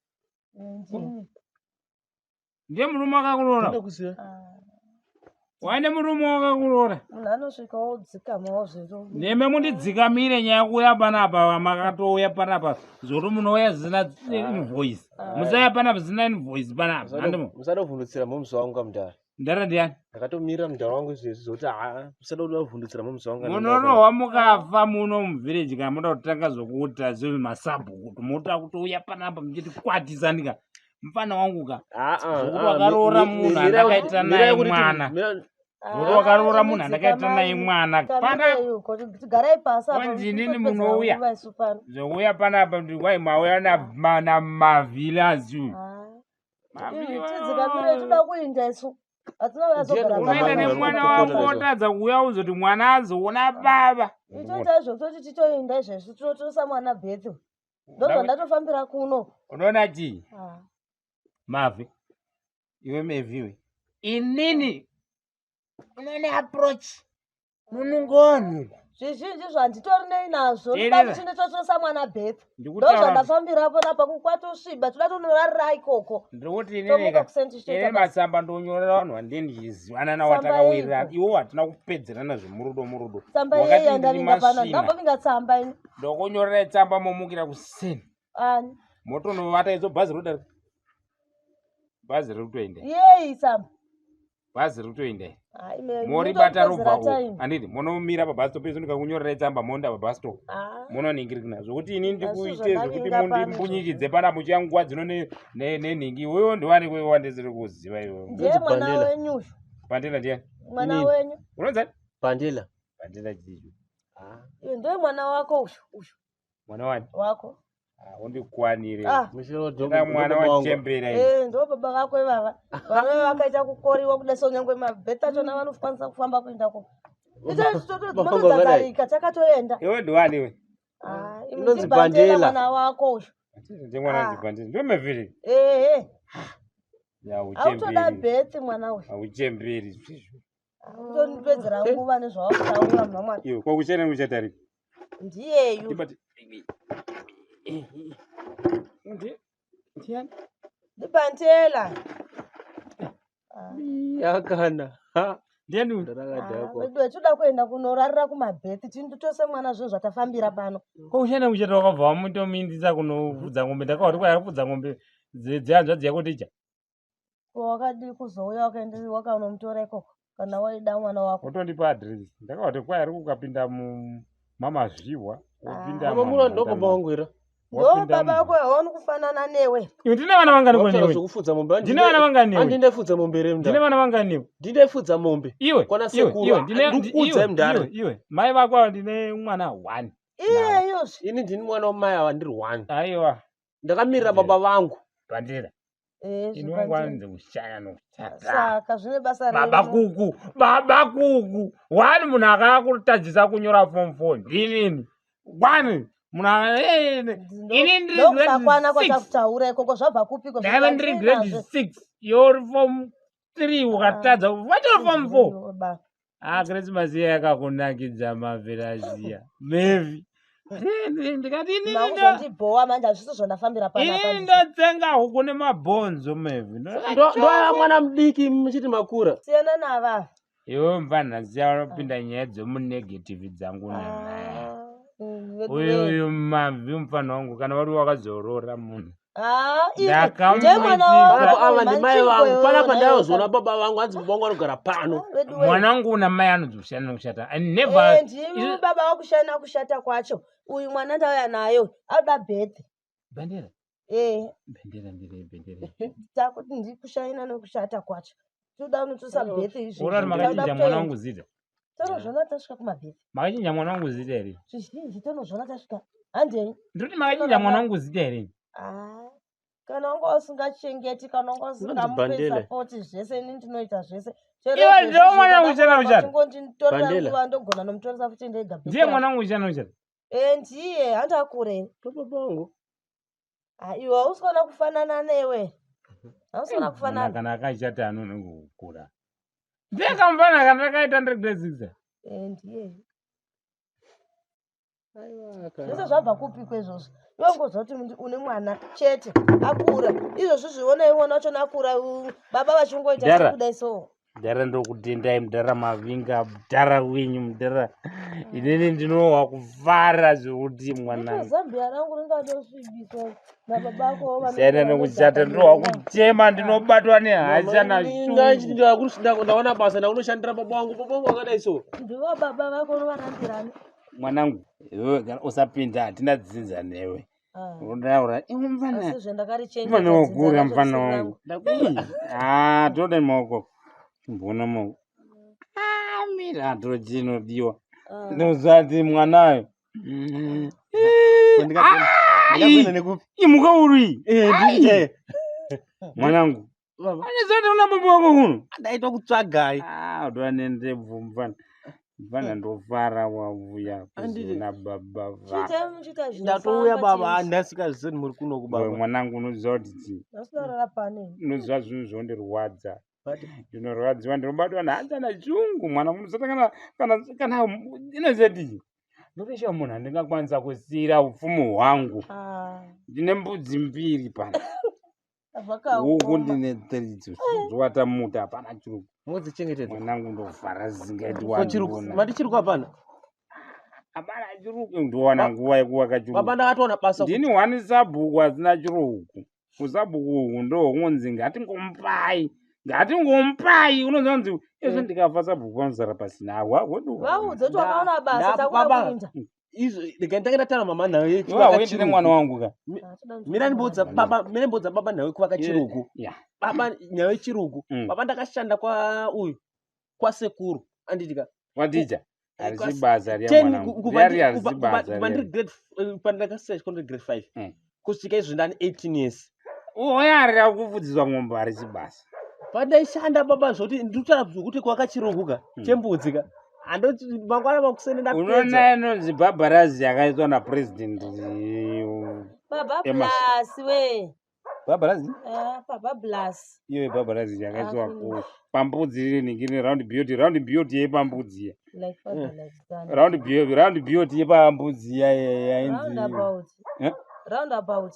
Ndini. Ndiye murume wakakuroora? Ndoda kuziva. Ah. Waine murume wakakuroora? Munhu anosvika wodzikamawo zvero. Neme mundidzikamire nyaya kuuya panapa makatouya panapa zvokuti munouya zvisina invoice. Musauya panapa zvisina invoice panapa. Handimo. Musada kuvhundutsira mhomzi wangu kamudhara. Mudhara ndiani? Ndakatomirira mudhara wangu izvezvi zvokuti haa musada kuda kuvhundutsira mhomzi wangu. Munorohwa mukafa muno muvhireji kana muda kutanga zvokuita zvinhu masabhuku kuti moda kutouya panapa muchitikwatisa ndika mufana wangu ka. Zvokuti wakaroora munhu andakaita naye mwana. Zvokuti wakaroora munhu andakaita naye mwana. Pana Garai pasi apa. Kwanzi inini munouya. Nguva isu pano. Zvouya panapa ndikwai mauya namavhilazi uyu. Ah. Tidzikamire toda kuinda isu. Hatina kuuya zogara Unoenda pano. nemwana wako wotadza kuuya uzoti mwana azoona baba. Itoita izvo toti titoinda izvezvi tinotosa mwana bhethi. Ndozvandatofambira kuno. Unoona chii? Ah. Mavhi. Iwe Mevhiwe. Inini unoona approach munungonhu. Zvizhinji zvanditori nei nazvo. Teerera. Ndoda kuti nditotosa mwana birth. Ndikutaura Ndozvandafambirapo napa kukwatosviba toda tonorarira ikoko. ndikuti inini Tomuka ka kuseni tichitoita ini basa. matsamba ndonyorera vanhu vandini ndichizivana nawo Tsamba takawirirana yeiko? iwo hatina kupedzerana zvemurudo murudo Tsamba Wakati yei ndiri yandavinga pano. masvina. Ndambovinga tsamba ini. ndokunyorerai tsamba momukira kuseni Ani. motonovata idzo bhazi rodarika bhazi riri kutoenda Yei tsamba. bhazi riri kutoenda iri. Ah, ime- moribata munotopedzera robva uko time. handiti munomira pabhasi stop izo ndikakunyorerai tsamba monda pabhasi stop Ah. munoningirikina zvokuti ini Asi ndikuite zvandavinga zvekuti pano mundimbunyikidze pana muchiya nguva dzino nenhingi iwewo ndiwanikwe wandisiri kuziva iwewe Ndiye mwana Bandela. wenyu uyu. bandela ndiyani Mwana Inini. wenyu. unonzani Bandela. bandela chicho Iwe ndiye mwana wako uyu. Uyu mwana wani wako. Ah, undikwanire Ah. Muchero Enda mwana wachembera ini Eh, ndo baba vako ivava. Vana vakaita kukoriwa kuda so nyangwe mabheta achona vanokwanisa kufamba kuenda ko. Mafamba akadai. Motodzadzarika takatoenda. iwe ndiwani iwe Ah, imi Inonzi ndibhandela Bandela. mwana wako uyu. ndiye mwana Ah. wanzi bandela ndiwe mevhiri Ehe, autoda auchemberi bhethi mwana uyu. auchemberi zvizvo Kutondipedzera nguva nezvawakutaura muna mwana. iwe kwakuchena kuchatarika Ndiyeyu. ndibati ndiani Ndibhandela. Ah, Yakana. ndiani uyu? ah, Ndakadhakwa. wedu toda kuenda kunorarira kumabhethi tinditose mwana zvinhu zvatafambira pano. kwakushanda kuchata wakabva wamutomindisa kunofudza ng'ombe ndakawa kuti kwai ng'ombe dzehanzvadzi yako ticha Ko wakadii kuzouya wakaenda wakanomutora ikoko kana waida mwana wako. wotondipa adhiresi ndakawa kuti kwai ari kukapinda mumamazvihwa wopinda Baba mura ndobaba wangu era. Ndo baba vako haoni kufanana newe. iwe ndine vana vangani Wakutaura kwanewe zvokufudza mombe. ndine vana vangani iwe Andindaifudza mombe here ndine mnda. vana vangani iwe Ndindaifudza mombe. iwe Kwana iwe, sekuru, iwe, ndine- ndikuudza iwe, mudhara. iwe, iwe mai vako ava ndine mwana one Iyeyozve. Ini ndini mwana wamai ava ndiri one. aiwa Ndakamirira baba vangu. bandera Eh, ini wangu zvibandela. anonzi kushaya nokuchata Saka zvine basa baba rei? kuku baba kuku one munhu akakutadzisa kunyora form four ndinini one munhu ini ndiri grade Ndokusakwana six. kwatakutaura ikoko zvabva kupiko ndaiva ndiri grade six yori form three ukatadza watori form four ah christmas iya yakakunakidza mavheraziya mevi ndikati inini ndo- makuzondibhowa manje hazvisi zvandafambira panapa inini ndotsenga huku nemabhonzo mevi Ndoya mwana mudiki muchiti makura. siyana navava iwe mvanha siya unopinda nyaya dzemunegative dzangu nanaya Ah, uyu uyu mavhi mufana wangu kana vari wakazorora munhu ndiye mwana Panapa wako ava ndimai vangu. Panapa ndaizoona ndaizoona baba vangu hanzi baba vangu anogara pano. mwana wangu una mai anonzi kushanda nokushata I never ndimi baba vakushanda kushata kwacho uyu mwana ndauya nayo anoda bhethi bendera e bendera ndire bendera takuti ndikushaina nekushata kwacho toda unotosa bhethi izvi urari makachinja mwana wangu zita tonozvona tasvika kumabhethi makachinja mwana wangu zita here zvizhinji tonozvona tasvika handei ndikuti makachinja mwana wangu zita here Ah, kana wanga usingachengeti kana wanga usingamupe Bandela. sapoti zvese ini ndinoita zvese Iwe ndiwe mwana wangu uchana kushata. chingondintorera Bandela. nguva ndogona nomutoresa futi ndega ndiye mwana wangu uchana uchata e ndiye handi akure Baba vangu. Ah, iwe hausi kuona kufanana newe hausi kuona Mwana kufanana kana akashata anonenge kukura ndiye kamufana kana ndakaita ndiri grade six e ndiye zvese zvabva kupiko izvozvo iwe ngozva kuti une mwana chete akura izvozvi zvionai mwana wachona akura baba vachingoita Dara. sekudai so mudhara ndokutendai mudhara mavinga mudhara wenyu mudhara inini ndinohwa kufara zvekuti mwanangu zambia rangu ringatosvibiswa nababa ako siyana nekuchata ndinohwa kuchema ndinobatwa nehasha nashungu Ndaona basa ndakunoshandira baba vangu. Baba vangu vakadai so. ndivo baba vako unovarambirani mwanangu iwewe kana usapinda hatina dzinza newe unotaura iwe mfana asi zvendakarichengeta mfana wakura dzinza mfana racho wangu Ah, tode maoko chimboona maoko Ah, mira tochinodiwa Ah. ndozati mwanayo Ndikakuenda nekupi? imuka uri Eh, ndiite. mwanangu Baba. anezati una baba wako kuno Ndaitwa kutsvagai. Ah, utoa nendebvu mfana Mfana ndofara wavuya Anditi. kuzoona baba vako. Chiitai muchiita zvinofamba Ndatouya baba, chete. ndasikazivi muri kunoku Iwe baba. mwanangu unoziva kuti chii? Ndasinorara pane. Unoziva zvinhu zvondirwadza. But- Ndinorwadziwa ndinobatwa nehadzana chungu mwana unosata kana kana kana inoziva kuti ndotoshiva munhu andingakwanisa kusiira upfumi hwangu. Ah, Ndine mbudzi mbiri pano. Huku zvakaoma. ndine three dzowata muta hapana chiruku. Modzichengetedza. Mwanangu ndofara zvisingaiti Ko chiruku, wandiona. mati chiruku hapana? Hapana chiruku ndowana nguva yekuvaka chiruku. Baba ndakatowana basa Ndini wani sabhuku asina chiruku. Usabhuku uhu ndohunzi ngatingomupai. Ngatingomupai unonzwa kunzi izvo ndikafa sabhuku panosara pasina hawa wedu. Vaudze kuti wakaona basa Nda- takuda baba. kuinda. Izvo rega ndinge ndataura mama nhau Iwe yekuvaka hauendi nemwana chiruku. wangu ka. Mira ndimboudza baba, mira ndimboudza baba nhau yekuvaka chiruku. Ya. Baba nhau yechiruku. Baba ndakashanda kwa uyu kwasekuru anditika. Watija. Harisi basa riya 10 mwanangu. kubva Riya riya ndi- harisi kubva- kubva basa kubva riya. ndiri grade pandakasiya chikoro ndiri grade 5 kusvika izvo ndani 18 years. Uya kufudziswa ng'ombe harisi basa. Pandaishanda baba zvoti ndikutaura zvekuti kuvaka chiruku ka chembudzi ka. Handoti mangwana makuseni ndapedza. Unoona inonzi bhabharazi yakaitwa napresident Baba Emas. plus we. Bhabharazi? Ah, baba plus. Iyo bhabharazi yakaitwa Ah, ku pambudzi riri ningiri round beauty round beauty yepambudzi iya. Like father like son. Round beauty round beauty yepambudzi iya yainzi Roundabout. Eh? Roundabout.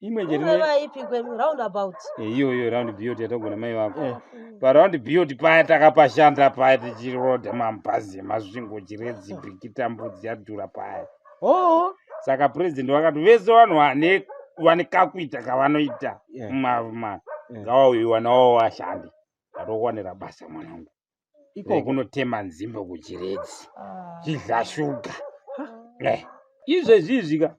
Imwe chete Ureva ipi kwemi roundabout. Iyoyo round beauty yatagona mai vako. Paround beauty paya takapashanda paya tichirodha mabhazi emasvingo chiredzi bhikita mbudzi yadhura paya. Oh. Saka president vakati vese vanhu vane vane kakuita kavanoita muma ngavauyiwa nawo vashande. Ndatokuwanira basa mwanangu. Ikoko. Kunotema nzimbe kuchiredzi. Ah. Chidla shuga. Izvezvi izvi ka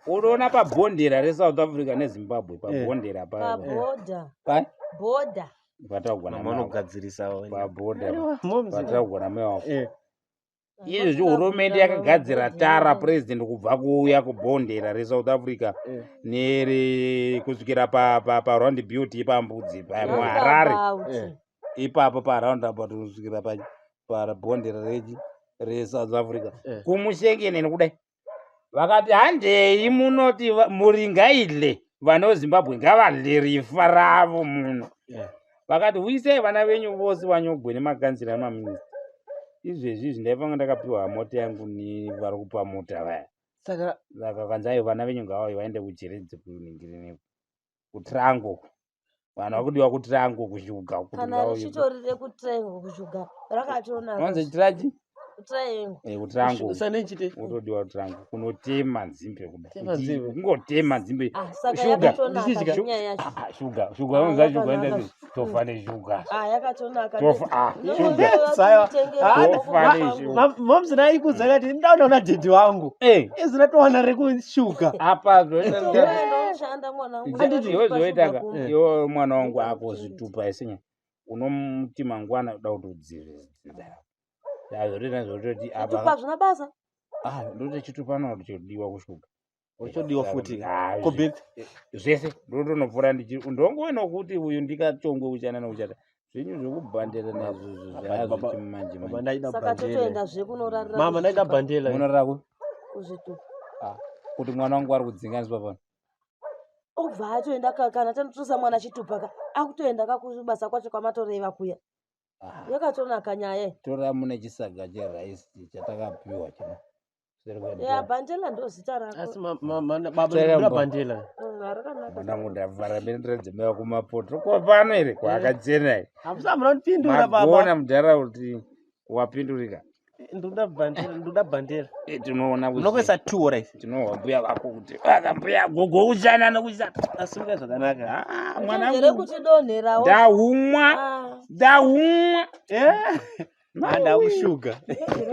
unoona pabhondera reSouth Africa neZimbabwe pabhondera pa Paborder. pa Border. patagona Mama unogadzirisa wewe. pabhodha Aiwa, momzi. patagona mai wako. Izvezvi Vasina hurumende kuita yakagadzira tara mabhodhera. president kubva kuuya kubhondera reSouth Africa nere kusvikira paround beauty pambudzi muHarare Roundabout. Ipapo paroundabout kusvikira pabhondera rechi reSouth Africa kumushengeneni kudai vakati handei munoti muri ngaidle vana veZimbabwe ngavadle rifa ravo muno. Vakati uyisai vana venyu vose vanyogwe nemakanzira emaminista. Izvezvi izvi ndaifanga ndakapiwa mota yangu nevari kupa mota vaya. Saka Saka kanzi aiwa vana venyu ngavauye vaende kuchiredzi kuningirine kutrango. Vanhu vakudiwa kutrango kushuga kuti Kana ngavauye. richitori rekutriangle kushuga rakatonaka. Vanzi chirachi? Kutriangle. Kutrango. Sanenchite. Unotodiwa kutrango kunotema nzimbe kudai. Tema Kuti nzimbe. Kungotema nzimbe. Ah, saka Shuga. yakatonaka Ndichidya. zvenyaya yacho. Ah, ah, shuga, shuga, unonzwa shuga yakanaka. enda tofa neshuga. Ah, yakatonaka. Tofa, ah, shuga. Sawa. Ah, Tofa neshuga. Momzi naikudza kati ndaona dhedhi wangu. Izvi ratowana rekushuga. Apa zvoita Ndoshanda mwana wangu. Handiti iwe zvoitaka Kumba. iwe mwana wangu ako zvitupa isinya unomuti mangwana uda kuti udzive zvotoita zvototi Zvitupa apa zvina basa. Ah, ndoti chitupa no chodiwa kushuga. Chodiwa futi. Ah, Kubirth. Zvese ndotonopfuura ndichi ndongoona nokuti uyu ndikachongwe uchana neuchata zvenyu zvekubhandera naizvozvo zvaazvichimanje Baba manje. ndaida Saka bhandela. totoenda zve kunorarira. Mama ndaida kuzvitupa. bhandela. Munorara ku Kuzvitupa. Kuti mwana wangu ari kudzinganiswa pano. Obva atoenda kana tanotosa mwana chitupa ka akutoenda ka kubasa kwacho kwamatoreva kuya. Ah, Yakatonaka nyaya iyi. tora mune chisaga cheraisi chatakapiwa chino. Seri kuenda. Ya bhandela ndo zita rako. Asi baba Tsvera ndoda mbo. bhandela. Rakanaka. Mwanangu ndavhara mberi kumapoto kopano here kwakachena here. Hamusa muna kundipindura baba. Magona mudhara kuti wapindurika. Ndoda bhandela, ndoda bhandela. Tinoona kuti Munokuisa 2 right. tinohwa mbuya vako kuti vaka mbuya gogo uchana nokuchana. Asimuka zvakanaka. Ah, Chenjere mwanangu kutidonherawo. ndahumwa Ah. ndahumwa. Ndakushuga.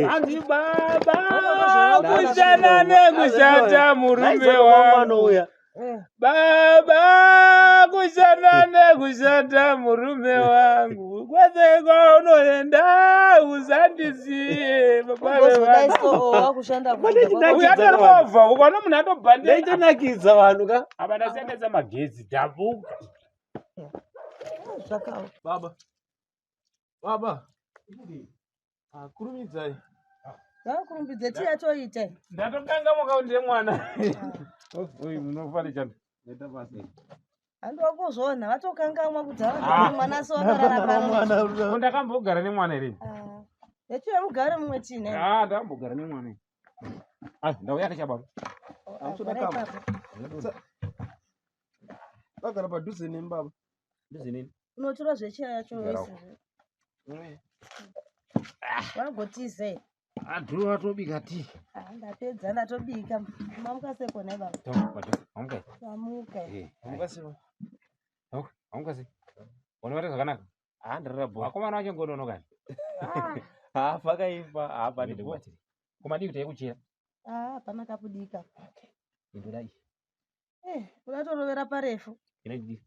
Hanzi baba Vanhu kushana nekushata murume wangu. anouya. Baba kushanda nekushata murume wangu kwese kwaunoenda usandisiye baba Ugozodai vevanhu. so wakushanda Pane kunze chinaki- Uyu atorikobva ukaona munhu atobhandela Ndaitonakidza vanhu ka. apa ndasendesa magetsi dhabuka. Zvakaoma. Baba. Baba. Ah, kurumidzai. Ngakurumbidze tiya toite. Ndatokanga makaunde mwana. Oi, munofari chani. Ita basi. Handiwa kuzviona vatokangamwa kuti ah. mwana so wakarara pano. Ndakambogara nemwana here? Ah. Yachiya mugare mumwe tine. Ah, ndakambogara nemwana. Ah, ndauya nechababa. Amusoda kamba. Vagara padhuze nemi baba. Dhuze neni. Unotora zvechiya yacho wese. Vagotize. Adhuru vatobika tii. Ah, ndapedza ndatobika. Mamuka seko nhai baba. Mamuka. Mamuka. Eh, Mamuka seko. Mamuka. Mamuka seko. Unovata zvakanaka. Ah, ndarara bho. Vakomana vacho ngononoka. Ah, pakaipa. Ah, pani bho. Komadii kuti yekuchera. Ah, hapana kapudika. Okay. Indoda iyi. Eh, udatorovera parefu. Inodii?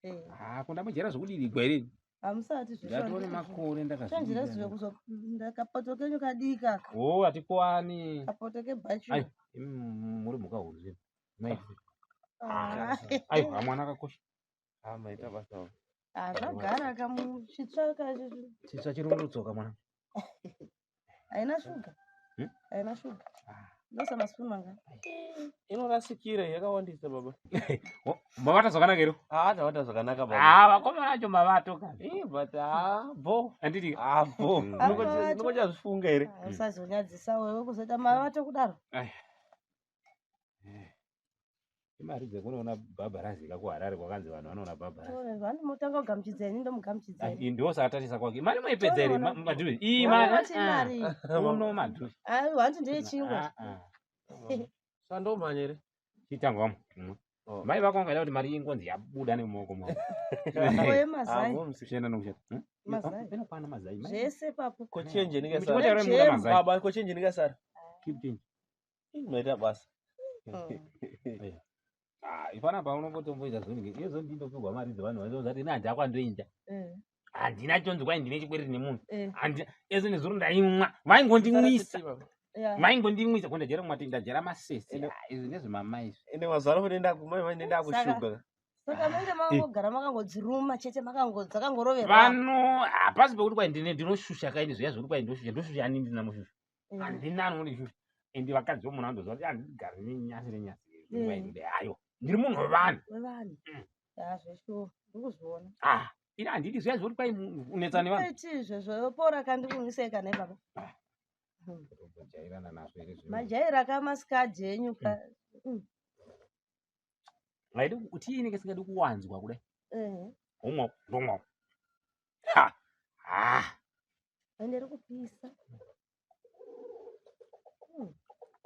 Eh. Ah, ko ndambojaira zvekudirigwa here? Hamusati Ndatore makore ndakazvichanjira zive kuzo kapoto kenyu kadiki aka. Oh, hatikwani. Kapoto kebhachi. Ayo, imi muri mhuka huru zve. Mai. Ah. Ayo, mwana akakosha. Ah, maita basa. Ah, zvagara kamuchitsva ka Chitsva chiri kundodzoka mwana. Haina shuga. Hmm? Haina shuga. Ndosa masipuni mangani? Inorasikira yakawandisa baba. Mavata zvakanaka here? Ah, tavata zvakanaka baba. Ah, vakomana vacho mavato ka. Eh, but ah, bo. Handiti. Ah, bo. Ndinochazvifunga here? Ah, usazonyadzisa wewe kuzoita mavato kudaro. Ai. Imari dzekunoona bhabharazi ka kuHarare kwakanzi vanhu vanoona bhabharazi. Vanhu motanga kugamuchidza ini ndomugamuchidza. Ndosaka tarisa kwake. Mari moipedza here madhuzi? Iyi mari. Uno madhuzi. Ayi hanti ndeyechingwa. Sandomhanya here? Chitanga wamwe. Oh. Mai vako vangaida kuti mari ingonzi yabuda nemumaoko mavo. Oye mazai. Kushanda nokushanda. Mazai. Inokwana mazai. Zvese papo. Ko change inenge sara. Baba ko change inenge sara. Keep change. Maita basa. Ah, ifana paunombotomboita zvonge iyo zondindopihwa mari dzevanhu vanozati ini handina kwandoinda handina chonzi kwai ndine chikwereti nemunhu handina ese nezuro ndaimwa vaingondimwisa vaingondimwisa ko ndajera kumati ndajera masese izvi ndezvemamai izvi ende mazuva ano nenda kushuga saka munenge makangogara makangodziruma chete makangodzakangoroverwa vanhu hapasi pekuti kwai ndine ndinoshusha kaini zviya zvekuti kwai ndoshusha ndoshusha ani ndina mushusha handina anondishusha ende vakadzi vomunhu anotoziva kuti handigari nenyasi renyasi hayo ndiri munhu wevanhu wevanhu zveshuwa ndikuzviona ah ini handidi zviya zvekuti kwai unetsa nevanhu iti izvozvo pora kandikunwisei kana baba jairana nazvo here majaira ka masikadhi enyu ka haidi kuti inenge isingadi kuwanzwa kudai omwa ndomwa ha ha ende ri kupisa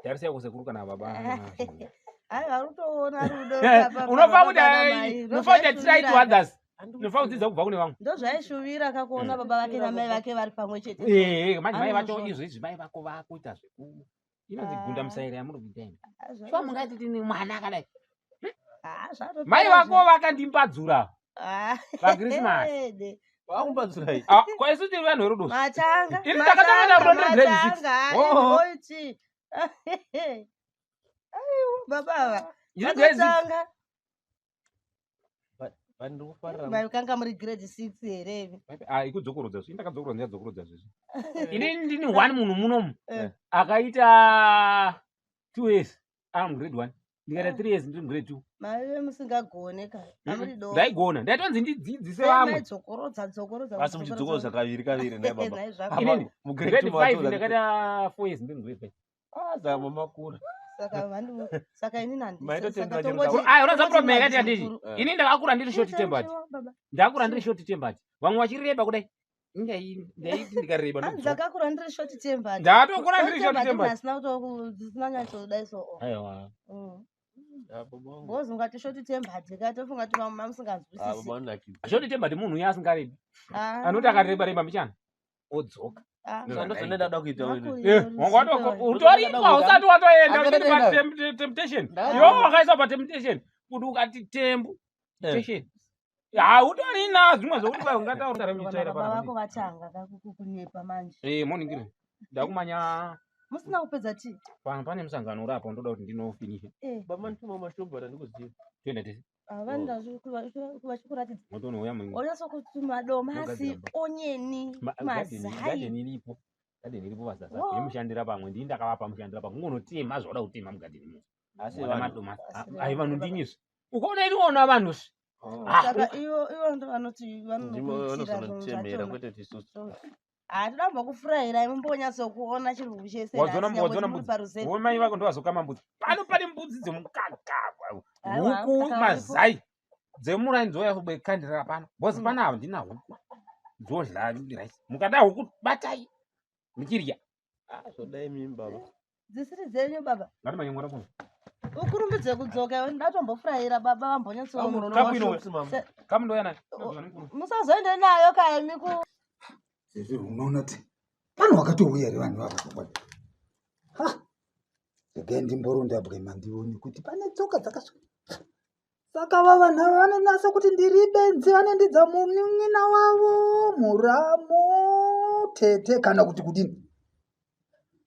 tarisai kusekuru kana baba ai vari kutoona rudo unofa kuti unofa kuti try to others unofa kudzidza kubva kune vamwe ndozvaishuvira kakuona baba vake namai vake vari pamwe chete ee manje mai vacho izvo izvi mai vako vakuita zveku inonzi gunda musaira yamuri kuita imi shuwa mungati tine mwana akadai mai vako vakandimbadzura pakrismasi vakumbadzurai ko isu tiri vanhu verudo matanga ini ndakatanga rudo ndiri grade six oiti aiwa baba ava vatanga kanga muri grade six here imi ikudzokorodza zvi ndakadzokorodza ndadzokorodza zvezvi ini ndini one munhu munomu akaita 2 years am grade 1 ndikaita 3 years ndiri grade 2 maive musingagone ka amuri do ndaigona ndaitonzi ndidzidzise vamwe maidzokorodza dzokorodza asi muchidzokorodza kaviri kaviri naye baba inini grade 5 ndakaita 4 years ndiri grade 5 ah saka mamakura saka vanhu saka ini nhandisaunoza problem yakaita yanditi ini ndakakura ndiri short tempered ndakakura ndiri short tempered vamwe vachireba kudai ndaiti ndikareba ndakakura ndiri short tempered ndatokura ndiri short tempered asina kutodzisina nyatsodai so aiwa Ngozi ungati short tempered ka tofunga kuti vamwe mamusinganzwisisi short tempered munhu uya asingarebi anoti akareba reba mbichana odzoka utoripo hausati watoenda uchiri patemptation iwe wakaiswa patemptation kuti ukati tembu temptation hautorina zvimwe zvokuti kwai ungataura vako vatanga kunyepa manje moningire ndakumanya musina kupedza tii pano pane musangano uri apo ndoda kuti ndinofinisha baba ndituma mashobhara ndikuziva toenda tese vanhu vachikuratidza motonouya onyatso kuti madomasi onyeni mazai gadheni iripo Gadheni iripo pasasa yemushandira pamwe ndini ndakavapa mushandira pamwe ungonotema zvauda kutema mugadheni mu. Asi Wada vanhu madomasi. Ai vanhu ndinyizve. Ukaona ini waona vanhu zve. Oh. Ah, Saka ivo ivo ndo vanoti Ndimo vanokuitira zvinhu vanozonotemera zvachona. kwete kuti isusu. Hatida kumbokufurayirai mumbonyatsokuona chirungu chese Wadzona nhasi nyangwe wadzona muri mbudzi. paruzevha. Wo mai vako ndovazokama mbudzi. Pano pane mbudzi dzemukaka. Aiwa, Huku mukaka uripo. mazai. Dzemuraini dzouya kubekandira pano. Because Mm. pana handina huku. Dzodya rice. Mukada huku batai. Muchirya. Ah, zvodai mimi baba. Dzisiri dzenyu baba. Ngati manyamura kuno. Ukurumbidze kudzoka iwe ndatombofurayira baba vambonyatso. Kapu ino. Se- Kamu ndouya nayo. Musazoende nayo kaimi ku Sezvo unoona kuti vanhu vakatouya here vanhu vava chokwadi. Ha! Regai ndimboronda bwema ndione kuti pane tsoka dzakasvika. Saka va vanhu ava vanonasa kuti ndiri benzi vanondidza munin'ina wavo muramu tete kana kuti kudini.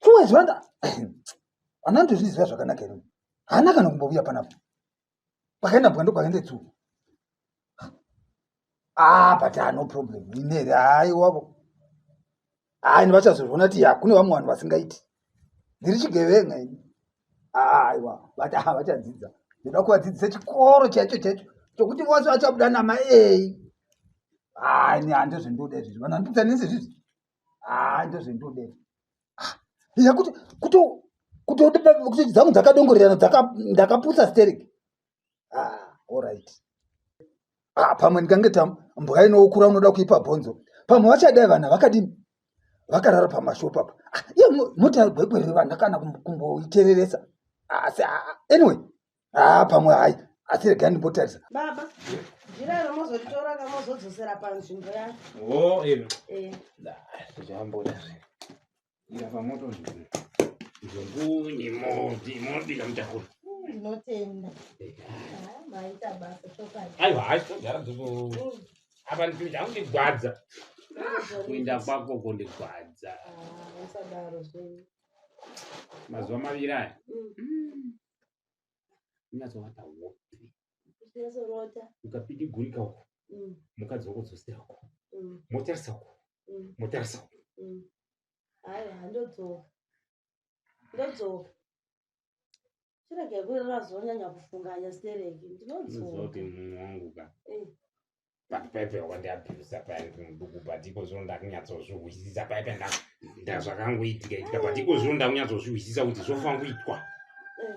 Shuwa izvi vanda anandozviziva zvakanaka here. Haana kana kumbouya panapa. Kwakaenda mbwa ndokwakaenda tsuro. Ah, but ah, no problem. Ine here haiwavo. Hayi vachazozviona kuti ya kune vamwe vanhu vasingaiti. Ndiri chigevenga ini. Aiwa, but ah, vachadzidza. Ndoda kuvadzidzisa chikoro chaicho chaicho chokuti vose vachabuda nama A. Ah, ini handozvindoda izvizvi. Vanhu vanopikisa izvizvi. Ah, ndozvindoda izvi. Ah, yekuti kuto kuto kuti dzangu dzakadongorerana dzaka ndakaputsa sterek. Ah, all right. Ah, pamwe ndikange ta mbwa inokura unoda kuipa bhonzo. Pamwe vachadai vanhu vakadini? Vakarara pamashopu apa. Ah, iye mota gwegwerere vanhu kana kumboitereresa. Asi ah, anyway, ah pamwe hayi. Asi regai ndimbotarisa. Baba, jira iro mozoritora ka mozodzosera panzvimbo yacho. Oh, eh. Eh. Zvamboda zve. Ira pamoto nzvimbo. Nzungunye moti mobika mutakura. Ndinotenda. Ah, maita basa chokwadi. Aiwa, hayi togara dzoto. Apa ndinhu changu ndigwadza. Kuenda kwako kondigwadza. Ah, usadaro zvenyu. Mazuva maviri aya. Mm. Unyatsovata hope. Uchinyasorota. Ukapidigurika uko. Mm, Mukadzi wako dzosera uko. Motarisa uko. Motarisa uko. Aiwa, ndodzoka. Ndodzoka. Chirege kurira zonyanya kufunganya stereki. Unoziva Ndinodzoka. kuti mumwe wangu ka. Eh. Paipe wakandiabhusa paya ndiri muduku but iko zvino ndakunyatsozvihwisisa paipe ndazvakangoitika itika but iko zvino ndakunyatsozvihwisisa kuti zvofanira kuitwa. Eh.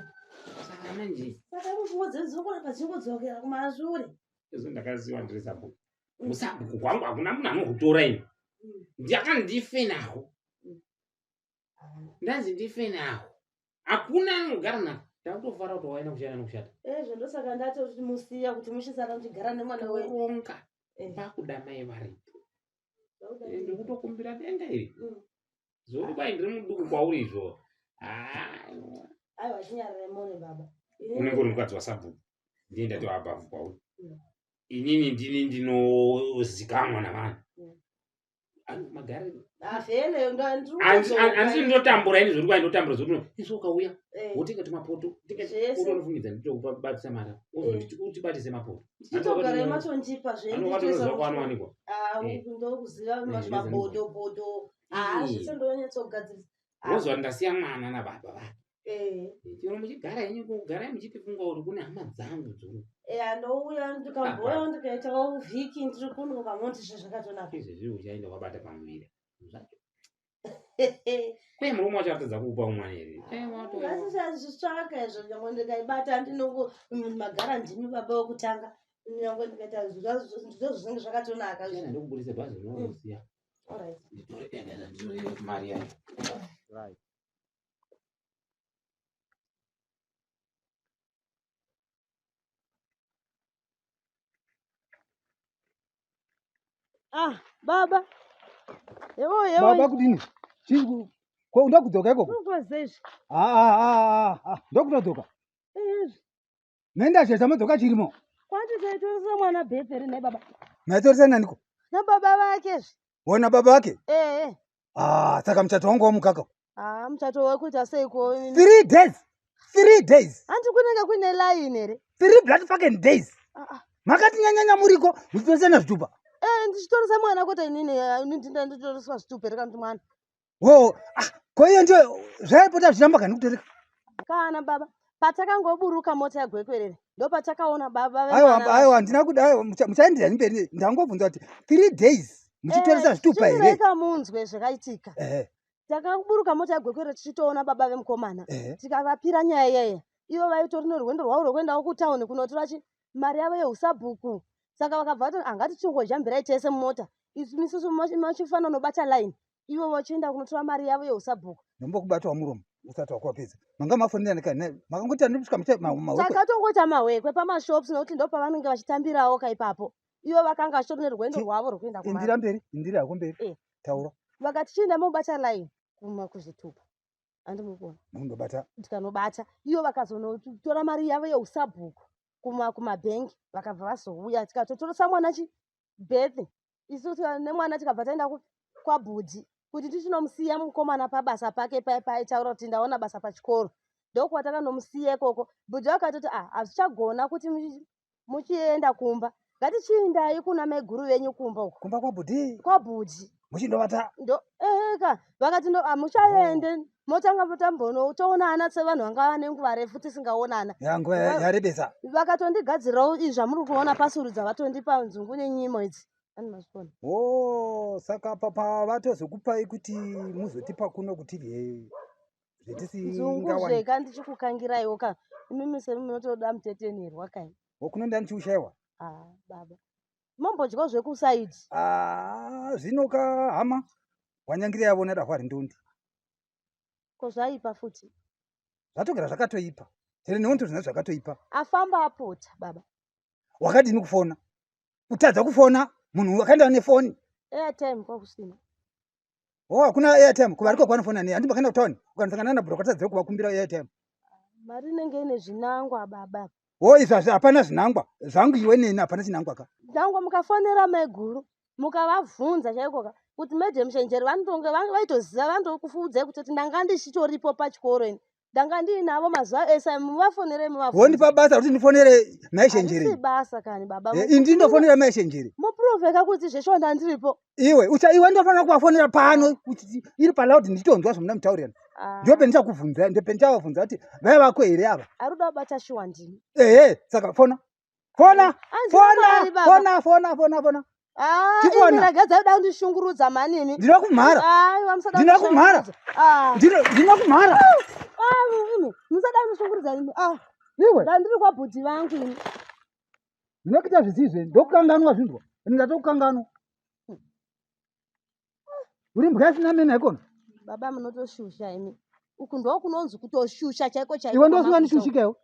Saka manje Saka pfungwa dzedu dzinokuramba dzichingodzokera kumashure. izvo ndakaziva ndiri sabhuku. Musabhuku kwangu hakuna munhu anokutora ini. Ndakandife naho. Ndanzi ndife naho. Hakuna anogara nako. Ndakutofara kuti waenda kushanda nokushata. Ezvo ndosaka ndatomusiya kuti muchisara muchigara nemwana wenyu. Toronga Eh. pakuda mai varipo. Zvakuda Eh, Ndikutokumbira denga iri. Mm. Zvokuti kwai ndiri muduku kwauri izvo. Ah, Aiwa chinyarare mone baba. Inini- unenge uri mukadzi wasabhuku. Ndiye ndati wabhavhu kwauri. Mm. Inini ndini ndinozikanwa navanhu. Mm. Ano magariro. Ah, vhele ndiri Handisi ndinotambura ini zvori kwai ndinotambura zvokuti izvo ukauya Eh. wotenga tumapoto Zvese. utonofungidzira nditokubatisa mari uzondibatise mapoto Chitogarai matondipa anokwatonoziva kwaanowanikwa Eh. ndokuziva Eh, mabodo bodo. Ah, Eh. zvese ndonyatsogadzirisa. woziva ndasiya mwana nababa vake Eh. chero muchigara henyu kugarai muchitifunga kuti kune hama dzangu dzuru Eh, ndouya ndikambouya ndikaitawo vhiki ndiri kuno ukamoti zve zvakatonaka. izvezvi uchaenda wabata pamuviri zvacho kwe murume wacho atadza kuupa umwana here Eh, Ngasisazvitsvaka izvo nyangwe ndikaibata ndinongo magara ndimi baba wekutanga nyangwe ndikaita ndizvo zvinenge zvakatonaka. ndikubudise bhazi rinosiya Alright. nditore enda nditore mari yayo Right. Ah, baba. Yewo yewo. Baba kudini? Chii ko ndakudzoka ikoko? Unokuwa izvi. Ah ah ah ah ndokutodzoka. Izvi. Nenda cheta madzoka chirimo. Kwati taitoresa mwana bheperi naye baba. Maitoresa naniko? Nababa vake zve. Wona baba vake? Eh eh. Ah, saka muchato wangu wamukaka. Ah, muchato wekuita seiko? 3 days. 3 days. Hanti kunenge kuine line here? 3 blood fucking days. Ah ah. Makati nyanyanya muriko muchitoresana zvitupa. Eh, ndichitoresa mwana kwete inini, eh, ini ndinda nditoreswa zvitupa here kana kuti mwana. Wo, ah, ko iyo ndiyo zvaipota zvichiramba kani kutoreka. Kana baba patakangoburuka mota yagwekwerere ndopatakaona baba Aiwa, vemwana aiwa, handina kuda, aiwa, muchaenderera mberi. Ndangobvunza kuti 3 days muchitoresa zvitupa here? Chimireka munzwe zvakaitika. Ehe, Takaburuka mota yagwekwerere tichitoona baba vemukomana. ehe. Tikavapira nyaya iyeye. Ivo vaitori nerwendo rwavo rwekuendawo kutauni kunotora chi mari yavo yeusabhuku. Saka vakabva vati angati chingojambirai tese mumota. Isu isusu machifanira kunobata line. Ivo vachienda kunotora mari yavo yeusabhuku. Ndombokubatwa muromo usati wakuwapedza. Manga mafonera kani? Makangoti andisvika mucha mahwekwe. Takatongoita mahwekwe pamashops nokuti ndopavanenge vachitambirawo ka ipapo. Ivo vakanga vachitori nerwendo rwavo rwekuenda kuma. Indira mberi, indira yako mberi. Taura. Vakati chienda mobata line kuma kuzvitupa. Andimubona. Mundobata. Tikanobata. Ivo vakazonotora mari yavo yeusabhuku kuma kumabhengi vakabva vazouya tikatotoresa mwana chi birth. Isu nemwana tikabva taenda kwabhudhi kuti tichinomusiya mukomana pabasa pake paya paaitaura kuti ndaona basa pachikoro. Ndokwatakanomusiya ikoko. Bhudhi vakatoti ah hazvichagona kuti muchienda kumba. Ngatichiindai kuna maiguru venyu kumba uko. Kumba kwabhudhi? Kwabhudhi. Muchindovata? Ndo eheka vakati ndo hamuchaende. Motanga tambonotoonana sevanhu vanga vane nguva refu tisingaonana. Ya nguva yarebesa. Vakatondigadzirirawo izvi zvamuri kuona pasurudza vatondipa nzungu nenyimo idzi. Ani mazvikona. Oh, saka papa vatozokupai kuti muzotipa kuno kuti tidye Nzungu zvetisingawani. zveka ndichikukangiraiwo ka. Imimi semi munotoda mutetenerwa kai. Kuno ndani chiushaiwa? Ah, baba. Mombodyawo zvekusaidi. Ah, zvino ka hama wanyangira yavona dahwa rindondi. Ko zvaipa futi? Zvatogara zvakatoipa. Tiri neuntu zvina zvakatoipa. Afamba apota baba. Wakadini kufona? Kutadza kufona munhu wakaenda nefoni. Airtime kwakusina. Oh, hakuna airtime kuva ariko kwanofona nei? Handi makaenda kutown ukanosangana na bro katadza kuvakumbira airtime. Mari inenge ine zvinangwa baba. Oh, izvi hapana zvinangwa. Zvangu iwe neni hapana chinangwa ka. Zvinangwa mukafonera maiguru mukavabvunza chaiko ka kuti Madam Shenjeri vanotonge vaitoziva vanotokufuudzai kutoti ndanga ndichitoripo pachikoro ini. Ndanga ndiinavo mazuva ese muvafonere muvabvunze. Wondipa basa kuti ndifonere mai Shenjeri. Harisi basa kani baba. Ini ndinofonera mai Shenjeri. Muprove ka kuti zveshuwa ndandiripo. Iwe ucha iwe ndofanira kuvafonera pano kuti iri paloud ndichitonzwa zvamunamutaurirana. Ndope ndichakubvunza, ndope ndichavabvunza kuti vaiva vako here ava? Arikuda kubata shuwa ndini. Ehe, saka fona. Fona, Hanzi fona, mari baba. fona, fona, fona, fona. Ah, Chifona. imi regedzai kuda kundishungurudza mhani imi. Ndinoda kumhara. Aiwa, musada Ndinoda kumhara. kundishungurudza. Ah. Ndinoda kumhara. Ah, imi, musada kundishungurudza imi. Ah. Iwe. Ndandiri kwabhudhi vangu imi. Ndinokuita zvisizve, ndokukanganwa zvinzwa. Ini ndatokukanganwa. Uri mbwa isina meno haikona? Baba munotoshusha imi. Uku ndokunonzi kutoshusha chaiko chaiko. Iwe ndosingandishushika iwe.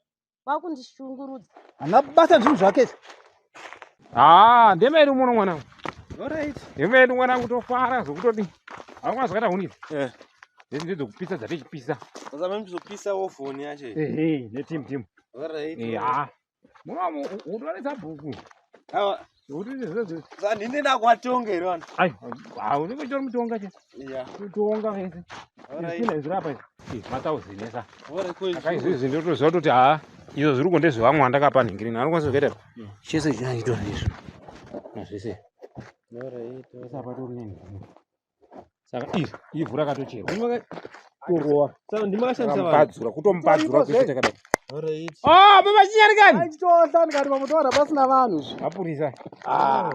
Wakundishungurudza. Hana basa zvinhu zvake izvi. Ah, ndeme muno mwanangu. Alright. Ndeme mwanangu tofara zvokutoti. Hakuna zvakaita huni. Eh. Ndezi ndedzokupisa dzatichipisa. Sasa mimi kuzopisa oven yacho. Ehe, neteam team. Alright. Eh, ah. Muno unoratidza bhuku. Awa, Zvekuti zvezvo. sasa ndine ndakwatonga here vanhu? Ai, ah, unenge uchitori mutonga che. Yeah. Kutonga vese. Alright. Izvi zviri apa izvi. Eh, matauzi nesa. Alright, ko Saka izvi izvi ndotoziva kuti haa izvo zviri kundezvevamwe vandakapa nhingirini. Anokwanisa kuita chese chinoitwa ndizvo. Nazvese. Alright. Zvese apa tori nenhingi. Saka iri ivhu rakatocherwa. Torowa. Saka ndimakashandisa vanhu. Mupadzura, kutomupadzura kuita takadai. Alright. Ah, baba chinyarikani. Achitohla ndikati pamutowana pasina vanhu zvi. Mapurisa. Ah.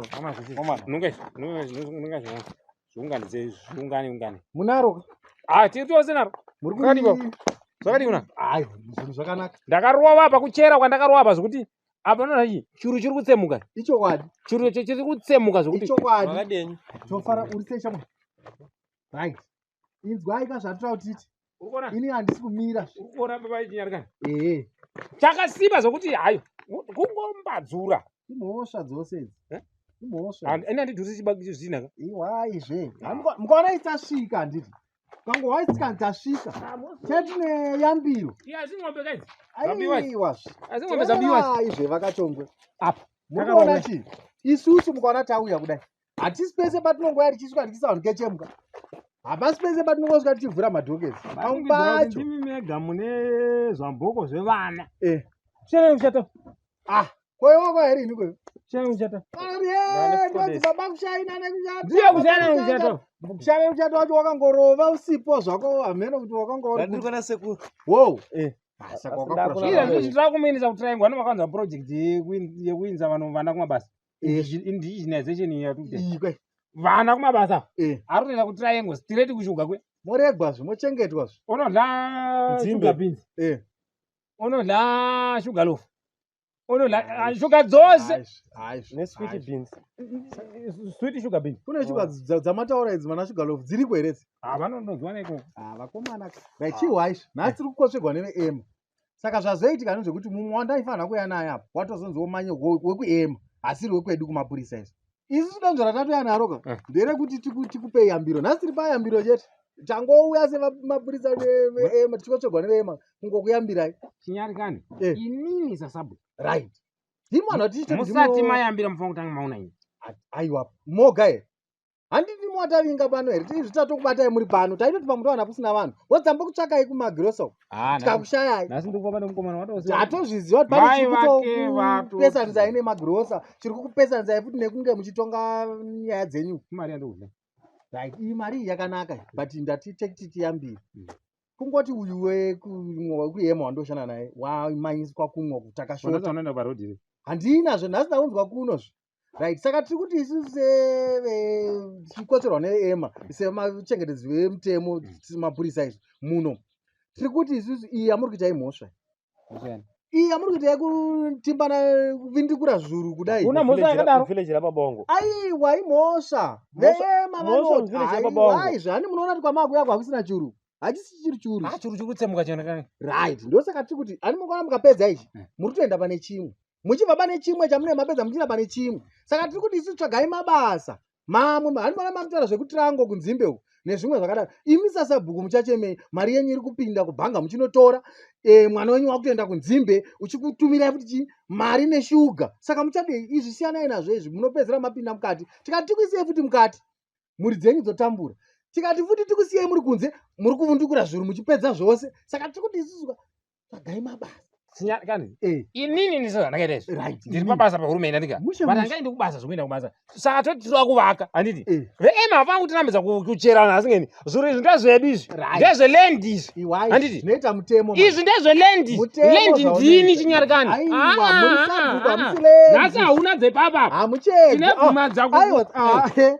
Nunga izvi, nunga izvi, nunga izvi. Zviunganidze, zviungane ungane. Munaro? Ah, tiri tose naro. Muri Zvakadii baba? Zvakadii kuna? Ayi, zvinhu zvakanaka. Ndakarova apa kuchera kwandakarova apa zvekuti apa unoona chi churu chiri kutsemuka. Ichokwadi. Churu chiri kutsemuka zvekuti. Ichokwadi. Makadini? Tofara uri sei shamwari? Right. Inzwai ka zvatira kutiti. Urikuona? Ini handisi kumira. Urikuona baba chinyarikani? Ehe. Chakasimba zvekuti hayo kungombadzura. Imhosva dzose idzi. Eh? Imhosva. Ini handidhusi chibagi zvidhina ka. Iwai zve. Mukaona itasvika handiti. Ukangohwa isikanzi tasvika. Chetine yambiro. Iya asi ng'ombe ka idzi. Zambiwa idzi. Aiwa zve. Asi ng'ombe zambiwa idzi. Teererai zve vakachongwe. Apa. Mukuona chii? Isusu mukaona tauya kudai. Hatisi pese patinongouya tichisvika tichiisa vanhu kechemuka. Hapasi pese patinongosvika tichivhura madhoketi. Pamwe pacho. Ndimi mega mune zvamboko zvevana. Eh. Shere muchato. Ah, koiwa kwa here ini koyo? Kushaya nekuchata. Ari, ndonzi baba kushaina nekuchata. Ndiye kushaya nekuchata. Kushaya nekuchata wacho wakangorova usipo zvako hameno kuti wakanga uri Ndiri kwana sekuru. Wow. Eh. Ah, saka Asi wakakura ndakura zvako. Iye ndizvo tiri kumuendesa kutriangle vanhu vakaunza project yekuinza vanhu vana kumabasa. Eh. Indigenization yatikuita. Iyi kwe. Vana kumabasa. Eh. Ari kutoenda kutriangle straight kushuga kwe. Moregwazve mochengetwazve. Unodla Nzimbe. sugar beans. Eh. Unodla sugar loaf. Unodla sugar dzose. Haizvi, haizvi, Nesweet haizvi. beans. Sweet sugar beans. Kune shuga dzamataura idzi mana sugar loaf dziriko here idzi? Ah, vanondodziwa neko. Ah, vakomana. Right, chihwa izvi. Nhasi tiri kukotsvegwa neveema. Saka zvazoitika ndezvekuti mumwe wandaifanira kuuya naye apa watozonzi womanye wekuema asiri wekwedu kumapurisa izvi. Isusu donzvo ratatoya naro ka Eh. nderekuti tikupei yambiro. Nhasi tiri payambiro chete. Tangouya semapurisa neveema tichikotsvegwa neveema kungokuyambirai. Chinyarikani. Eh. Inini sasabhu. Right. Ndimi vanhu vatichitoti Musati ndimo- mayambira mufanira kutanga maona ini. Aiwa, moga here. Handiti mwatavinga pano here? Izvi tatokubatai muri pano. Taitoti pamutowana pasina vanhu. Wodzamba kutsvakai kumagirosa uko. Ah, Tikakushayai. nhasi ndikufamba nemukomana watosiya. Hatozviziva kuti pane Mai chiri vake vato- kutokupesanisai nemagirosa. Chiri kukupesanisai futi nekunge muchitonga nyaya dzenyu. Mari yandokudya. Right, iyi mari iyi yakanaka iyi, but ndati tekiti tiyambire. Kungoti uyu wekuhema wandoshanda naye wamanyiswa kumwa Wandazi takashota. vanoenda parodhi iri. Handinazve nhasi ndaunzwa kunozve. Right, saka tiri kuti isusu tichikotsverwa neema semachengetedzi vemutemo mapurisa izvi muno tiri kuti isusu iyi yamuri kuita imhosva Mhosva iyi yamuri kuita yekutimbana kuvindikura zvuru kudai Kuna mhosva yakadaro. Village rababongo. aiwa imhosva Mhosva- veema mhosva muvillage yababa vangu. vanoti aizve ani munoona kuti kwamakuya kwakusina churu hachisi chiri churu Ah, churu chiri kutsemuka chionekana. right ndosaka tiri kuti ani mukaona mukapedza ichi Mm. muri kutoenda pane chimwe muchibva pane chimwe chamune mapedza muchienda pane chimwe saka tiri kuti isu tsvagai mabasa mamwe hani mana mamutaura zvekutirango kunzimbe uku nezvimwe zvakadaro imi sasabhuku muchachemei mari yenyu iri kupinda kubhanga muchinotora e, mwana wenyu wakutoenda kunzimbe uchikutumirai futi chi mari neshuga saka muchadei izvi siyanai nazvo izvi munopedzera mapinda mukati tikati tikuisei futi mukati mhuri dzenyu dzotambura tikati futi tikusiyei muri kunze muri kuvundukura zviru muchipedza zvose saka tiri kuti isusu tsvagai mabasa Chinyarikani. Eh, Inini ndizvo zvandakaita izvi. right Ndiri pabasa pahurumende andika. Mushe, Vanhu mushe. hangaendi kubasa zvokuenda kubasa. Saka toti tinoda kuvaka, handiti? Eh. Veema havafani kutirambidza kuchera nhasi ngeni. Zviro izvi ndezvedu izvi. Right. Ndezveland izvi. Iwai, Handiti? zvinoita mutemo manje. Izvi ndezveland izvi. Mutemo Land zvaunoita. ndini chinyarikani. Aiwa, muri sabhuku, hamusi land. Nhasi hauna dzepapa. Hamuchegi. Tine bvuma dzaku- Aiwa, ah, eh,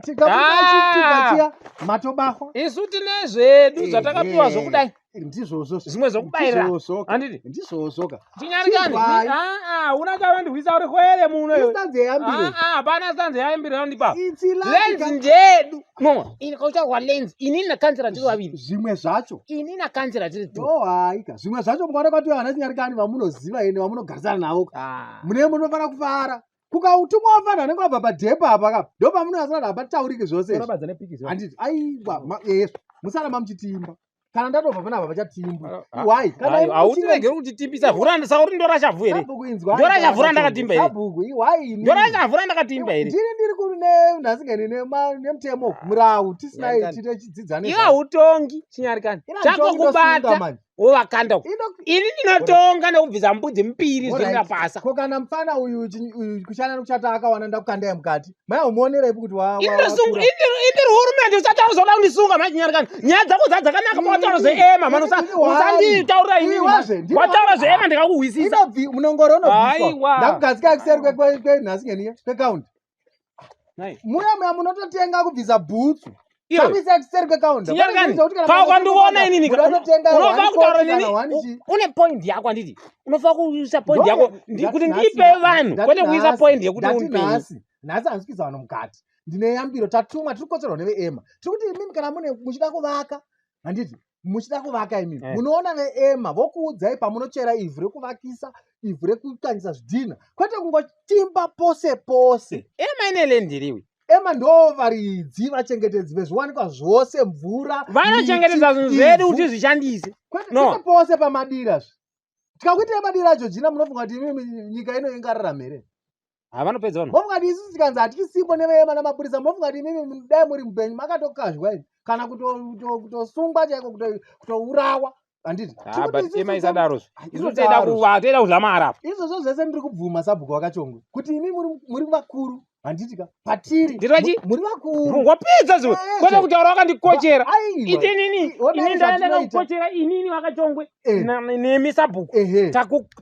tikabuda Ah. chiya matobahwa. Isu tine zvedu zvatakapiwa Ehe. zvokudai. Ndizvozvo. Zvimwe zvokubayira. Ndizvozvo. Handiti? Ndizvozvo. Chinyarikani. Chibvai. Ah, ah, una chavandihwisa uri kwere muno iwe. Instanzi yeyambiro. Ah, ah, hapana stanzi yayambiro yandipa. It's Lens like ndedu. Mama, ini kauchaurwa lens. Inini nakanzera tiri vaviri. zvimwe zvacho. Ini nakanzera tiri two. No haika. Zvimwe zvacho mukaona kwati vana chinyarikani vamunoziva ene vamunogarisana navo. Ah. Mune munofanira kufara. Kukautumwa vanhu vanenge vabva padhepa apa ka. Ndopamunoziva kuti hapatauriki zvose izvi. Unobatsa nepikisi. Handiti aiwa yeswa musaramba muchitimba. Kana ndatobva panapa pachatimba. Ah, Why? Kana imi muchinge- Hautiregeri kutitimbisa vhura saka uri ndorasha vhu here? Sabhuku inzwai. Ndorasha vhura ndakatimba here? Sabhuku why ini? Ndorasha vhura ndakatimba here? Ndini ndiri kune nhasingeni nemutemo murau tisina Nyarikani. tichidzidza Iwe hautongi chinyarikani. Ina Chako nditongi ndosunga kubata manje. wovakanda uko. Ino- Ini ndinotonga nekubvisa mbudzi mbiri Alright. zvoenda pasa. Ko kana mufana uyu uyu kushana nekuchata akawana ndakukandai mukati. Mai umuonerepi kuti wa Indiri hurumende usati uzoda kundisunga manje chinyarikani. Nyaya dzako dzadzakanaka pawataura zveema mani usanditaurira inini. Iwazve, ndini- Wataura zveema ndikakuhwisisa. Inobvi munongoro unobviswa. Aiwa. Ndakugadzika kuseri kwenhasingeni kwekaundi. Nai. Muya muya munototenga kubvisa bhutsu. Iwe. Takuisa kuseri kwekaunda. Chinyarikani, paukandiona inini ka- unotenga unofana kutaura nini one chi. une point yako handiti unofana kuisa point Ndo- yako ndati kuti nhasi- ndipe vanhu ndati kwete kuisa nhasi- point yekuti ndati undipe nhasi nhasi handisi kuisa vanhu mukati ndine yambiro tatumwa tiri kukotserwa neveema tiri kuti imimi kana mune muchida kuvaka handiti muchida kuvaka imimi Eh. munoona veema vokuudzai pamunochera ivhu rekuvakisa ivhu rekukanyisa zvidhina kwete kungotimba pose pose ema ine land iriwe ema ndo varidzi vachengetedzi vezviwanikwa zvose mvura vanochengetedza miti, zvinhu zvedu ivhu. kuti zvishandise Kwete No. kwete pose pamadira zve tikakuitai madira acho jina munofunga kuti imimi nyika ino ingararama here havanopedza vanhu mofunga kuti isusu tikanzi hatyisipo neveema namapurisa mofunga kuti imimi dai muri mupenyu makatokazhwa imi kana kutosungwa chaiko kutourawa Handiti? Ah, but ema isadaro zve. Isu toida kuva toida kudla mara apa. Izvozvo zvese ndiri kubvuma sabhuku wakachongwe kuti imi muri vakuru handiti ka patiri ndirachi muri vakuru wapedza zve kwete kutaura wakandikochera iti inini ini ndaenda ndakukochera inini wakachongwe nemi sabhuku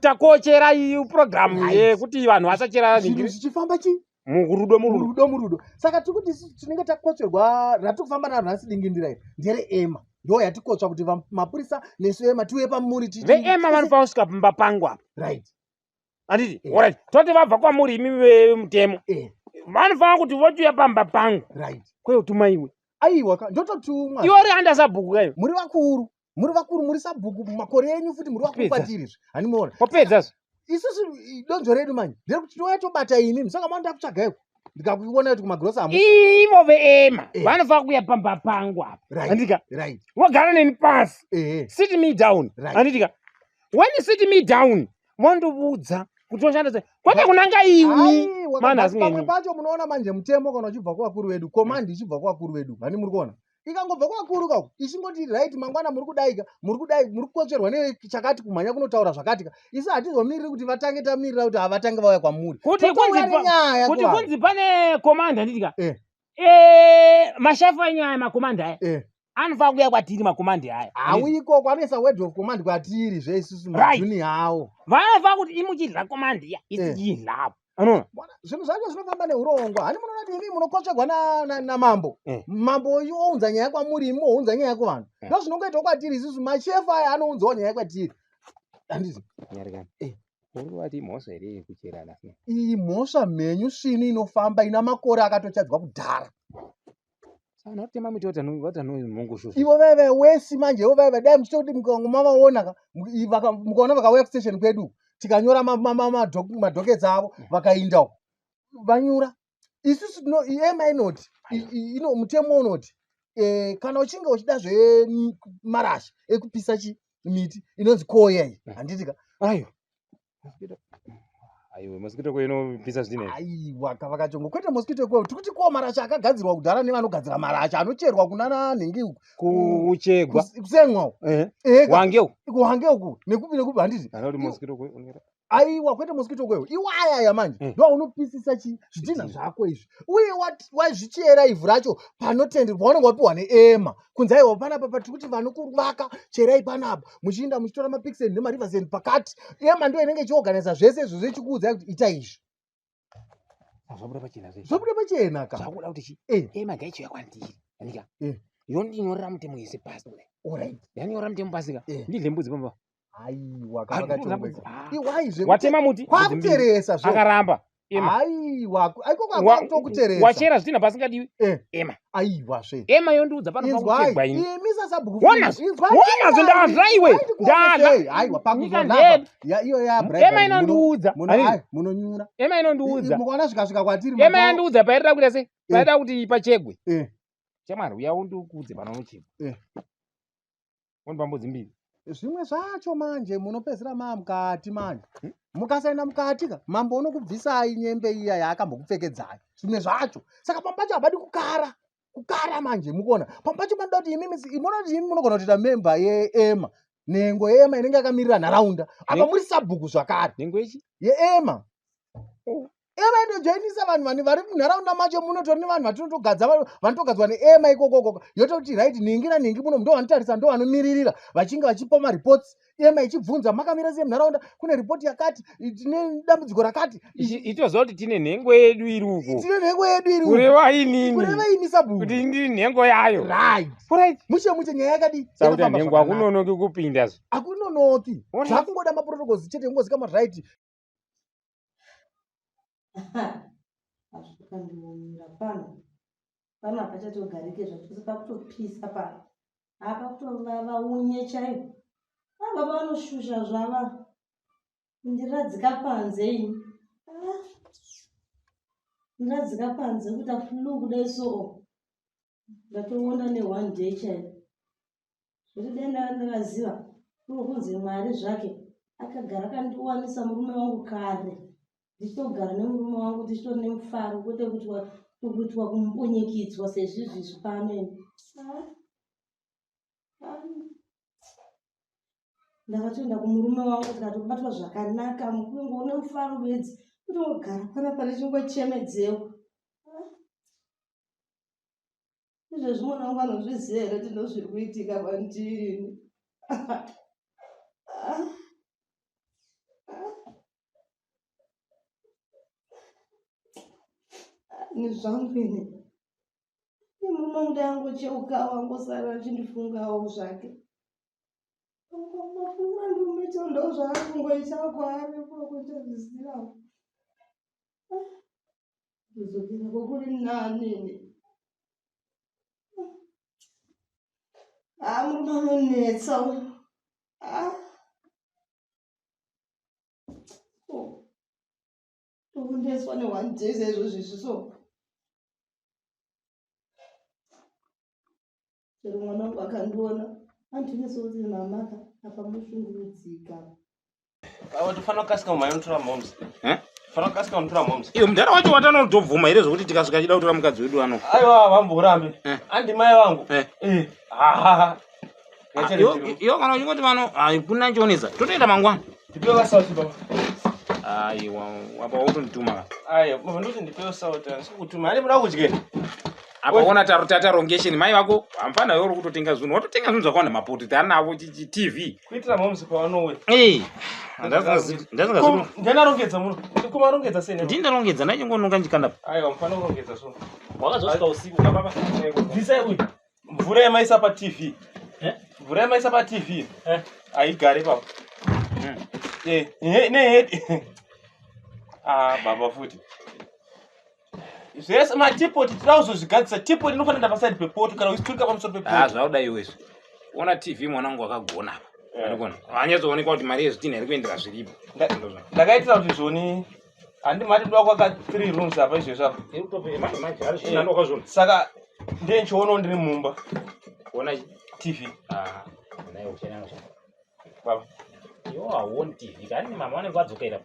takochera iyi program yekuti vanhu vasachera zvichifamba chi murudo murudo murudo saka tiri kuti isu tinenge takotsverwa ratiri kufamba naro nhasi dingindira iri ndere ema ndo yatikotsva kuti mapurisa nesu ema tiuye pamuri veema vanofanira kusvika pamba pangu apa right handiti eh. orit toti vabva kwamuri imi vemutemo eh. vanofanira kuti vochiuya pamba pangu right kwekutuma iwe aiwa ndototumwa iwe uri anda sabhuku kayo muri vakuru muri vakuru muri sabhuku makore enyu futi muri vakuru kwatiri izvi handimuona wapedza zve isusu donzvo redu manje nderekuti tinouya tobata imi musanga manoda kutsvaga iko ndikakuona kuti kumagirosa amu ivo veema eh. vanofanira kuuya pamba pangu apa handitika vogara neni pasi sit me down handitika when sit me down vondiudza kuti oshanda sei kwete kunanga imi mani asingenyi pacho munoona manje mutemo kana uchibva kuvakuru vedu komandi ichibva kuvakuru vedu hani muri kuona ikangobva kwakuru kako ichingoti right mangwana muri kudaika muri kudai muri kukotsverwa nechakati kumhanya kunotaura zvakati ka isu hatizomiriri kuti vatange tamirira kuti havatange vauya kwamuri kuti kunzi kunzi pane komanda handiti ka eh. Eh, mashafu enyaya makomanda aya eh. anofanira kuuya kwatiri makomandi aya hauyi ikoko anoisa word of command kwatiri zve isusu majuni awo vanofanira kuti imuchidla komandi iya isi chidlapo Anoona? Zvinhu zvacho zvinofamba neurongwa. Hani munoona kuti imi munokotsvegwa namambo. Na, na eh. Mambo ounza nyaya kwamuri imi mounza nyaya kuvanhu. Eh. Ndozvinongoitwa kwatiri isusu mashefu aya anounzawo nyaya kwatiri. Handizi. Nyarikani. Eh. Uri wati mhosva here yekucherana? Iyi mhosva mhenyu svinu inofamba ina makore akatochadzwa kudhara. Ivo vaive wesi manje ivo vaive dai muchitoti mavaona ka mukaona vakauya kustation kwedu tikanyora madhokets avo vakainda uko vanyura isusu ema inoti ino mutemo unoti eh, kana uchinge uchida zvemarasha ekupisa chi miti inonzi koya iyi handiti ka ayo Aiwa, mosquito ko inopisa zvidhina izvi. Aiwa, kavakachongo kwete mosquito ko. Tikuti ko marasha akagadzirwa kudhara nevanogadzira marasha anocherwa kunana nhingi uku. Kuchegwa. Kusengwa uku. Eh. Eh. Wange uku. Kuwange uku. Nekupi nekupi handiti. Kana kuti mosquito ko unera. Aiwa, kwete mosquito ko. Iwaya aya manje. Eh. Ndo unopisisa chi zvidhina zvako izvi. Uye wazvichera ivhu racho panotenderwa paunenge wapiwa neema. Kunzi aiwa panapa patiri kuti vanokuvaka cherai panapa. Muchiinda muchitora mapikiseni nemarivers pakati. Ema ndiyo inenge ichiorganiza zvese izvozvo ichikuudzai kuti ita izvi. Ah, zvabuda pachena zve. Zvabuda pachena ka. Zvakuda kuti chi? Eh. Ema ngaichiuya kwandiri. Andika. Eh. Yondinyorera mutemo yese pasi kudai. Alright. Yanyorera mutemo pasi ka. Eh. Ndidle mbudzi pamba. Aiwa Ah, kavakachongwe. ah. Iwai zve. Watema muti. mbudzi mbiri. Kwakuteresa zve. Akaramba. Ema. Aiwa, aiko kwakutokuteresa. Wachera zvidhina pasingadiwi. Eh. Ema. Aiwa zve. Ema yondiudza pano Inzwai, pakuchegwa ini. imi sasabhuku. Wona zve. Wona zve ndazva iwe. Ndazva. Aiwa Nyika pakuzonapa. ndeyedu. Ya iyo ya bribery. Ema inondiudza. Muno Handiti? ai, munonyura. Ema inondiudza. Mukaona zvikasvika kwatiri. Ema yandiudza pairida kuita sei? Pairida kuti pachegwe. Eh. Shamwari uya undikuudze pano unochegwa. Eh. Undipa mbudzi mbiri. Zvimwe zvacho manje munopedzisira maa mukati manje. Mukasaenda mukati ka mambo unokubvisai nyembe iya yaakambokupfekedzai. Zvimwe zvacho. Saka pamwe pacho hapadi kukara. Kukara manje mukuona. Pamwe pacho panoda kuti imimi munoona kuti imi munogona kutoita memba yeEMA. Nhengo yeEMA inenge yakamirira nharaunda. Apa muri sabhuku zvakare. Nhengo yechi? YeEMA. Oh. Ema inojoinisa vanhu vane vari munharaunda macho munotori nevanhu vatinotogadza vanotogadzwa neema ikokoko yototi right nhingi nanhingi muno ndo vanotarisa ndo vanomiririra vachinge vachipa mareports ema ichibvunza makamira sei munharaunda kune ripoti yakati tine dambudziko rakati itoziva kuti tine nhengo yedu iri uko tine nhengo yedu iri kureva inini kureva ini sabhuku kuti ndiri nhengo yayo right right mushe mushe nyaya yakadii sakuti nhengo hakunonoki kupinda zve hakunonoki zvakungoda maprotocols chete kungozikama right Azvikandiomera pano. Pano hapachatogarike zvachose pakutopisa pano. Apa kutovava unye chaiwo. Ah, baba vanoshusha zvava. Ndiradzika panze ini. Ah. Ndiradzika panze kuita flu kudai so. Ndatoonda ne one day chaiyo. Zvekuti dai ndanga ndakaziva kuri kunzi Mwari zvake akagara akandiwanisa murume wangu kare ndichitogara nemurume wangu tichitori nemufaro kwete kuitwa kuitwa kumbunyikidzwa sezvizvi izvi pano ini. Ah. Ah. Ndakatoenda kumurume wangu tikatobatwa zvakanaka mukungoona mufaro bedzi kutongogara panapa ndichingochemedzewo. Izvezvi mwana wangu anozviziva here kuti ndozviri kuitika kwandiri? Ini zvangu ini. Murume wangu dai angocheukawo angosara achindifungawo zvake. Mafungira ndinoita ndozvaari kungoitawo kwaari ikoko ndichazvizivawo. Kudzokera kwekuri nani ini. Ah, murume anonetsa uyu. Ah. Oh. Tokunetswa ne one day saizvozvi izvi so. Chero mwana wangu akandiona andineso kuti mama ka apa mushungurudzika. Awa tofanira kukasika mumhanya unotora moms. Eh? Tofanira kukasika unotora moms. Iyo mudhara wacho watanotobvuma here zvekuti tikasvika achida kutora mukadzi wedu ano. Aiwa vamborambi. Eh. Andi mai vangu. Eh. Eh. Ha ha ha. Ah, Iwo kana uchingoti vano hakuna chionesa totoenda mangwana. Ndipewo sauti baba. Aiwa apa wotondituma ka. Aiwa baba ndoti ndipewo sauti handisi kukutuma. Handi muda kudye. Apa ona tata rongesheni mai vako hamfana iwe uri kutotenga zvinhu watotenga zvinhu zvakawanda mapoto taanavo TV. Kuitira moms pavanouya. Eh. Ndasingazivi. Ndianarongedza muno. Ndikumarongedza sei? Ndini ndarongedza ndachingononga ndikanda. Aiwa mufanira kurongedza so. Wakazosvika usiku ka baba. Bvisai uyu. Mvura yamaisa pa TV. Eh? Mvura yamaisa pa TV. Eh. Haigari baba. Eh, ne ne Ah, baba futi. Zvese matipoti tinoda kuzozvigadzisa. Tipoti inofanira kuenda paside pepoto kana uchiturika pamusoro pepoto. Ah, zvauda iwe izvi. Ona TV mwana wangu akagona apa. Eh. Anogona. Anyatsoonekwa kuti mari yezvitinha iri kuendera zviripo. Ndakaitira kuti zvoni handi mati ndoda kwaka 3 rooms apa izvezvi apa. Saka ndiye ndichionawo ndiri mumba. Ona TV. Ah, nayo uchena uchena. Baba. Iwo hauoni TV kani mama vanenge vadzokera.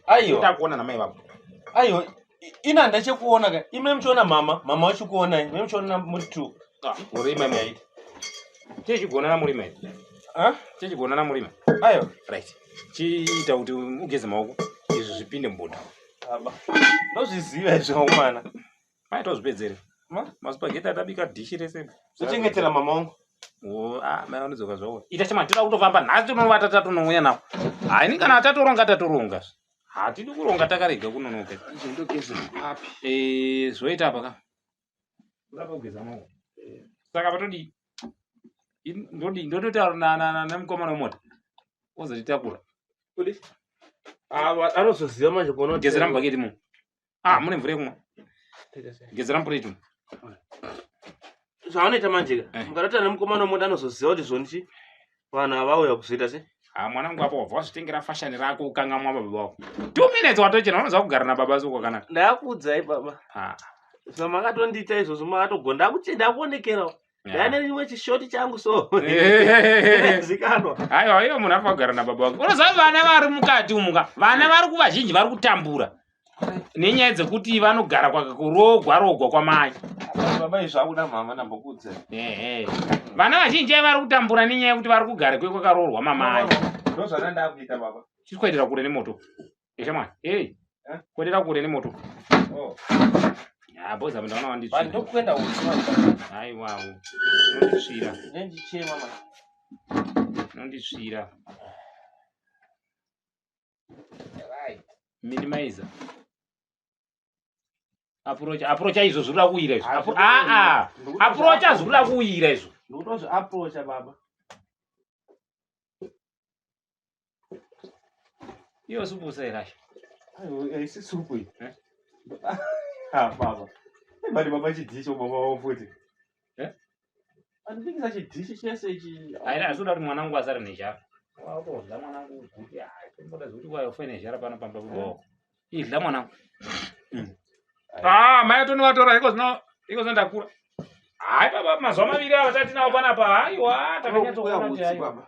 Aiwa. Takuona namai vako. Aiwa. Ina ndachekuona ka. Imi muchiona mama, mama vachikuonai. Imi muchiona muri two. Ah, murima maita. Tichigonana murima iri. Ah? Tichigonana murima. Aiwa. Right. Chiita kuti ugeze maoko izvi zvipinde mubhodha. Baba. Ndozviziva izvi mwana. Mai tozvipedzere. Ma? Masupageti atabika dhishi rese. Zvochengetera mama wangu. Oh, ah, mai vanodzoka zvavo. Ita chama tinoda kutofamba nhasi tonovata tatonouya navo. Hai, ini kana tatoronga tatoronga. Hatidi kuronga takarega kunonoka. Ndogeza api? Eh, zvoita apa ka. Urapa kugeza maoko. Saka patodii? Ndodii? Ndototaura na na na nemukomana wemota. Ozotitakura. Kudi? Ah, anozoziva manje kuona kuti- Gezera mubhaketi mu. Ah, mune mvura yekumwa. Gezera mupureti mu. Zvaunoita manje ka. Eh. Mukatotaura nemukomana wemota anozoziva kuti zvoni chi vanhu avauya kuzoita se. Ah, mwanangu apo wabva wazvitengera fashani rako ukangamwa baba wako. 2 minutes watochena unoziva kugara nababa soko kwakanaka. Ndakuudzai baba. Ah. Zvamakatondiita izvozvo makatogonda ndakuonekerawo. Yeah. Ndane rimwe chishoti changu so. Eh. Zikanwa. Aiwa, iwe munhu anofanira kugara nababa wake. Unoziva vana vari mukati umu ka, vana vari kuvazhinji vari kutambura nenyaya dzekuti vanogara kwakurogwa rogwa kwamai. Baba izvi zvakuda mama ndambokuudzai. Ehe. Vana vazhinji ava vari kutambura nenyaya yekuti vari kugara kwe kwakaroorwa mamai. Ndozvana ndakuita baba. Chiri kuendera kure nemoto. Esha mwana. Hey. Eh? Kuendera kure nemoto. Oh. Ah, boys apa ndaona Vanhu wanditsvira. ndokuenda utsi manje. Aiwa. Unonditsvira. Nendichema manje. Unonditsvira. Right. Minimizer. Approach, approach izvo zviri kuda kuwira izvo. Ah ah. Approach zviri kuda kuwira izvo. Ndikutozvi approacha baba. Iyo supu usairasha. Aiwa, haisi supu iyi. Eh? Ah, baba. Bali baba chidhishi baba wavo futi. Eh? Andipikisa chidhishi chese ichi. Aina asi uda kuti mwana wangu asare nezhara. Wakutodya mwanangu ugute. Hai, toda zvekuti wayofa nezhara pano pamba baba wako. Idya mwanangu. Ah, mai tonovatora iko zvino iko zvino ndakura. Hai baba mazuva maviri ava tatinawo panapa. Haiwa, takanyatsokuona kuti Utsi haiwa. baba.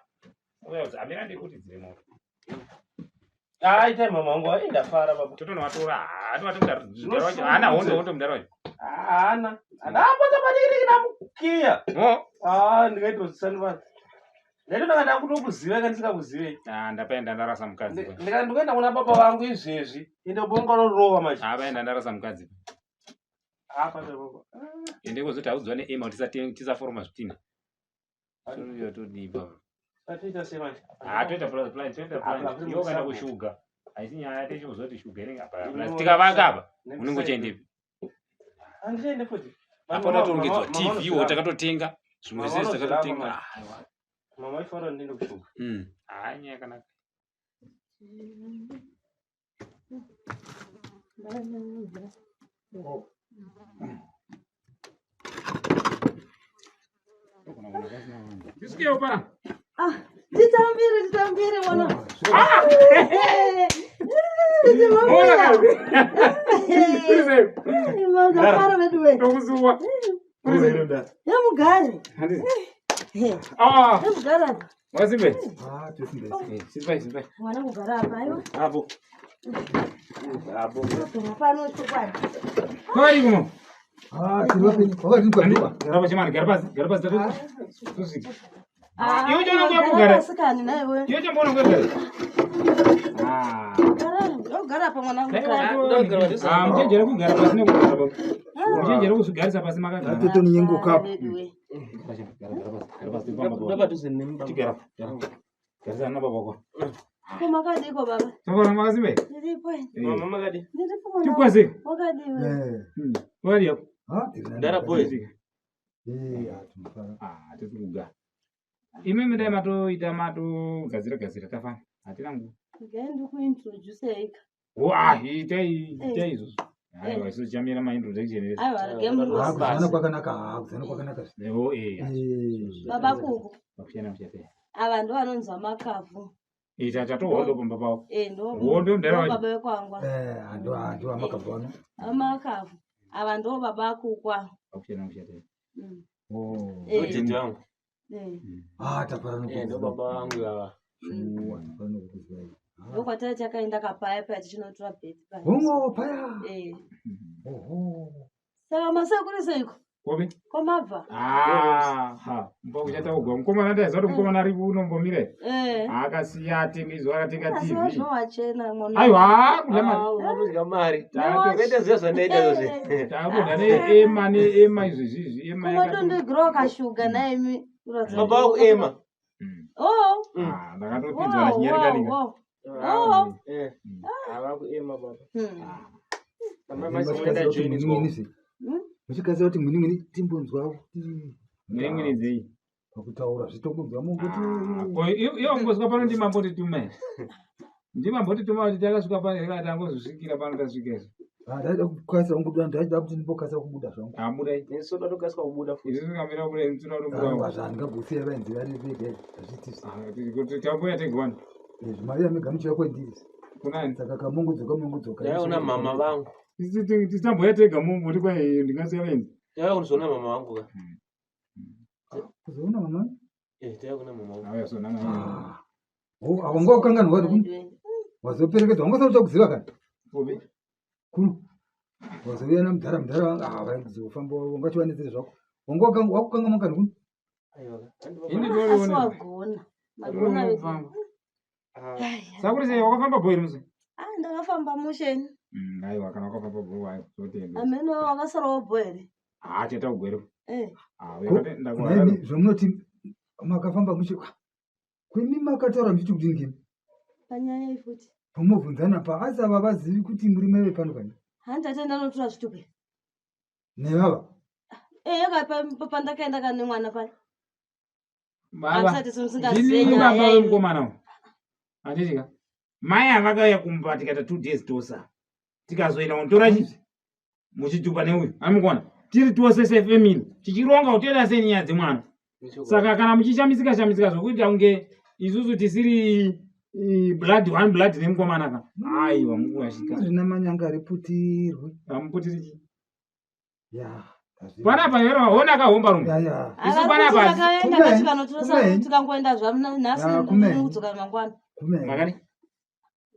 Uya utsi, amira ndikuti moto. Ah, itai mama wangu, ai ndafara baba. Totonovatora. Ah, tovatora mudhara wacho. Haana hondo hondo mudhara wacho. Haana. Ndapota padiki ndamukiya. Oh, Ah, ndingaitozvisani baba. Ndaitotanga ndakutokuziva ka ndisingakuzivei. Ah, ndapaenda ndarasa mukadzi. Ndikati ndikuenda kuna baba vangu izvezvi. Ende bonga unorova manje. Ah, paenda ndarasa mukadzi. Ah, papi baba. Ende kuzoti audzwa neema kuti tisaforoma zvitina. Toda todii baba. Toita sei manje? Ah, toita plan plan, toita Ah, plan. plan. Iwe ukaenda kushuga. Haisi nyaya techozoti kuti shuga inenge apa. Tikavaka apa, unenge uchaendepi? Handichaende futi. Apa tatorongedzwa TV wo takatotenga, zvimwe Mama zvese takatotenga. vanozviramba Ah, aiwa. Mama ifanira ndiende kushuga. Ah, nyaya yakanaka. Ndisvikewo pana. Ah, titambire titambire mwana. Mafaro vedu we. Ndokuzuwa. Yamugare. Handisi. Ah, Yamugare apa. wasimbe. Ah, tosimbe. Simbai, simbai. Mwana kugara apa aiwa. Apo. Apo. Kugara pano chokwadi. Kwari kuno. Ah, tiri vapenyu. Wakadini kwadhuwa? Gara pasi mani, gara pasi, gara pasi tatu. Tusvike. Ah, Iwe chona kuya gara kugara. pasi kani naiwe. Iwe chambona kugara. Ah. Gara, yogara apa mwana kugara. Ah, muchenjere kugara pasi nekugara pasi. Muchenjere kuzvigarisa pasi makagara. Tatotonyenguka apo. Vedu we. Gara pasi, gara pasi, gara pasi. Ndapadhuze nemba. Tigara. Gara. Garisa na baba wako. Ko makadiko baba? Tafara makasimbe. Ndiripo. Mama makadi. Ndiripo mwana. Tikwaze. Wakadiwe. Eh. Wari yako. Ah, tiri nani? Ndara boys. Eh, ah, tinofara. Ah, tiri kugara. Imimi dai matoita matogadzira gadzira tafana. Hatina nguva. Ngai ndikuintroduce ika. Oh, ah, itai itai izvozvo. Aiwa, isu tichamira maintroduction ese. Aiwa, regai Ah, murosi. kuzivana kwakanaka. Ah, kuzivana kwakanaka. Newo eh. Eh. Baba kuku. Pakushiyana muchapera. Ava ndo vanonzi vamakavhu. Ita tatohondo pamba pavo. Eh, ndo Hondo mudhara ndo wacho. baba vekwangwa. Eh, ando ando amakabva ano. Vamakavhu. Ava ndo baba kukwa. Pakushiyana muchapera. Mm. Oh. Eh. Tete wangu. Eh. Ah, tafara Eh, ndo nokuziva. baba vangu ava. Shuwa, tafara nokuziva. Ndokwatari takaenda kapaya paya tichinotora bhedhi paya. Hongo paya. Eh. Oho. Saka masekuru seiko? Kopi? Kwamabva? Ah, ha. Mbokuchata kugwa. Mukomana ndaiziva kuti mukomana ari unombomira. Eh. Akasiya atenga izvo akatenga Asi TV. wazvowachena mwana. Aiwa, kudya mari. Ah, unodya mari. Tato- Kwete ziya zvandaita izvozvi. Takuda neema neema izvi zvizvi ema yakati. Unodondigirawo kashuga naimi. Kuratidza Baba kuti vangu ema. Oh. Ah, ndakatopinzwa Wow, nachinyarikanika. wow, wow. Oh. Eh. Ava kuema baba. Mama Muchikasira mazoenda kuti join mwini zve. Muchikasira kuti mwini mwini timbonzwa kuti Mwini dzei. pakutaura zvitombonzwa mungoti. Ko iwe ungosvika pano ndimambotituma here? Ndimambotituma kuti takasvika pano here tangozvisvikira pano tasvika izvo. Ah, ndaida kukasira kungobuda, ndaida kuti ndimbokasira kubuda zvangu. Hamudai. Nesu toda kukasika kubuda futi. Isu tikamira kubuda isu toda Aiwa, kutobudawo. zvandingagosiya vaenzi vari vega izvi, hazviitisi. Kuti tamboya tega wani. Izvi mari yamega muchiuya kwendiri. Kunani? Saka kamungodzoka mungodzoka. Ndaiona mama vangu. Isu tisamboya tega mumbuti kwai ndingasiya vaenzi. Ndaiya kuzoona mama vangu ka. Kuzoona mama? Eh, ndaiya kuna mama vangu. Auya sona mama. Ah. Oh, awanga wakanganwa kuti wazoperekedzwa wanga usati uchakuziva kana. Kopi? Kuno. Wazouya namudhara mudhara wanga ah vaizofamba wangachivanetsere zvako. Wanga wakukanganwa kani kuno. Aiwa. Ini Asi ndoriona. wagona. Magona vedu. Sakuri sei wakafamba bho here musi? Ah, ndakafamba musheni. Aiwa kana wakafamba bho aiwa totenda. Amene wakasarawo bho here? Ah, cheta kugwere. Eh. Ah, Ko, uyakati ndakuharare. nhaimi zvamunoti makafamba mushe kwemi makataura muchiti kudini keni Panyaya iyi futi. pamobvunzana pa asi ava vazivi kuti muri mai vepano kani Hanzi atenda notora zvitupe. nevava Eh, yaka pandakaenda kane mwana paya. Baba. Hamusati musingazive Ndini nyaya baba iyi. vemukomana uyu. Handiti ka? Mai avakauya kumba tikaita 2 days tosa. Tikazoenda kunotora chi muchitupa neuyu. Amukona. Tiri tose sefamily. Tichironga kuti toita sei nenyaya dzemwana. Saka kana muchishamisika shamisika zvokuita kunge isusu tisiri blood one blood nemukomana ka. Aiwa mukurashika. zvina manyanga riputirwe Amuputiri chi. ya Panapa here hona akahomba rume. ya ya Isu panapa Takaenda Kumeni, kachikanotora kumeni. tikangoenda zvamuna nhasi Ah, kumeni. kudzoka mangwana. kumeni Makani?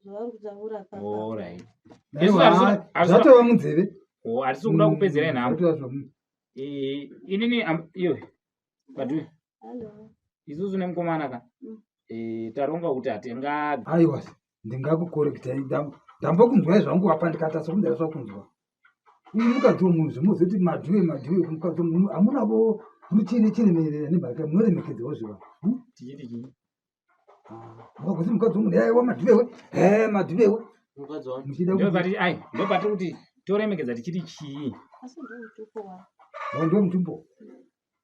Zvavari kutaura papa. Alright. Aiwa, zvatova munzeve Oh, hatisi kuda kupedzera nhamo. Zvatova zvamu- Inini iwe. Badu. Hello. Isusu nemukomana ka eh, taronga kuti hatinga Aiwa, ndingakukorektai ndambokunzwai zvangu apa ndikata sokundaiswa kunzwa. Uyu mukadzi womunhu zvimozoti madhuwe madhuwe kumukadzi womunhu hamunavo muchine chiremerera nemhaka munoremekedzawo zvivanhu. Hmm? Tichiti chii? Mukagoti mukadzi womunhu eh wamadhuwewe eh madhuwewe. Mukadzi wangu. Muchida kuti Ndopati ai ndopatiri kuti toremekedza tichiti chii? Asi ndomutupo wavo. Oh, ndiwo mutumbo.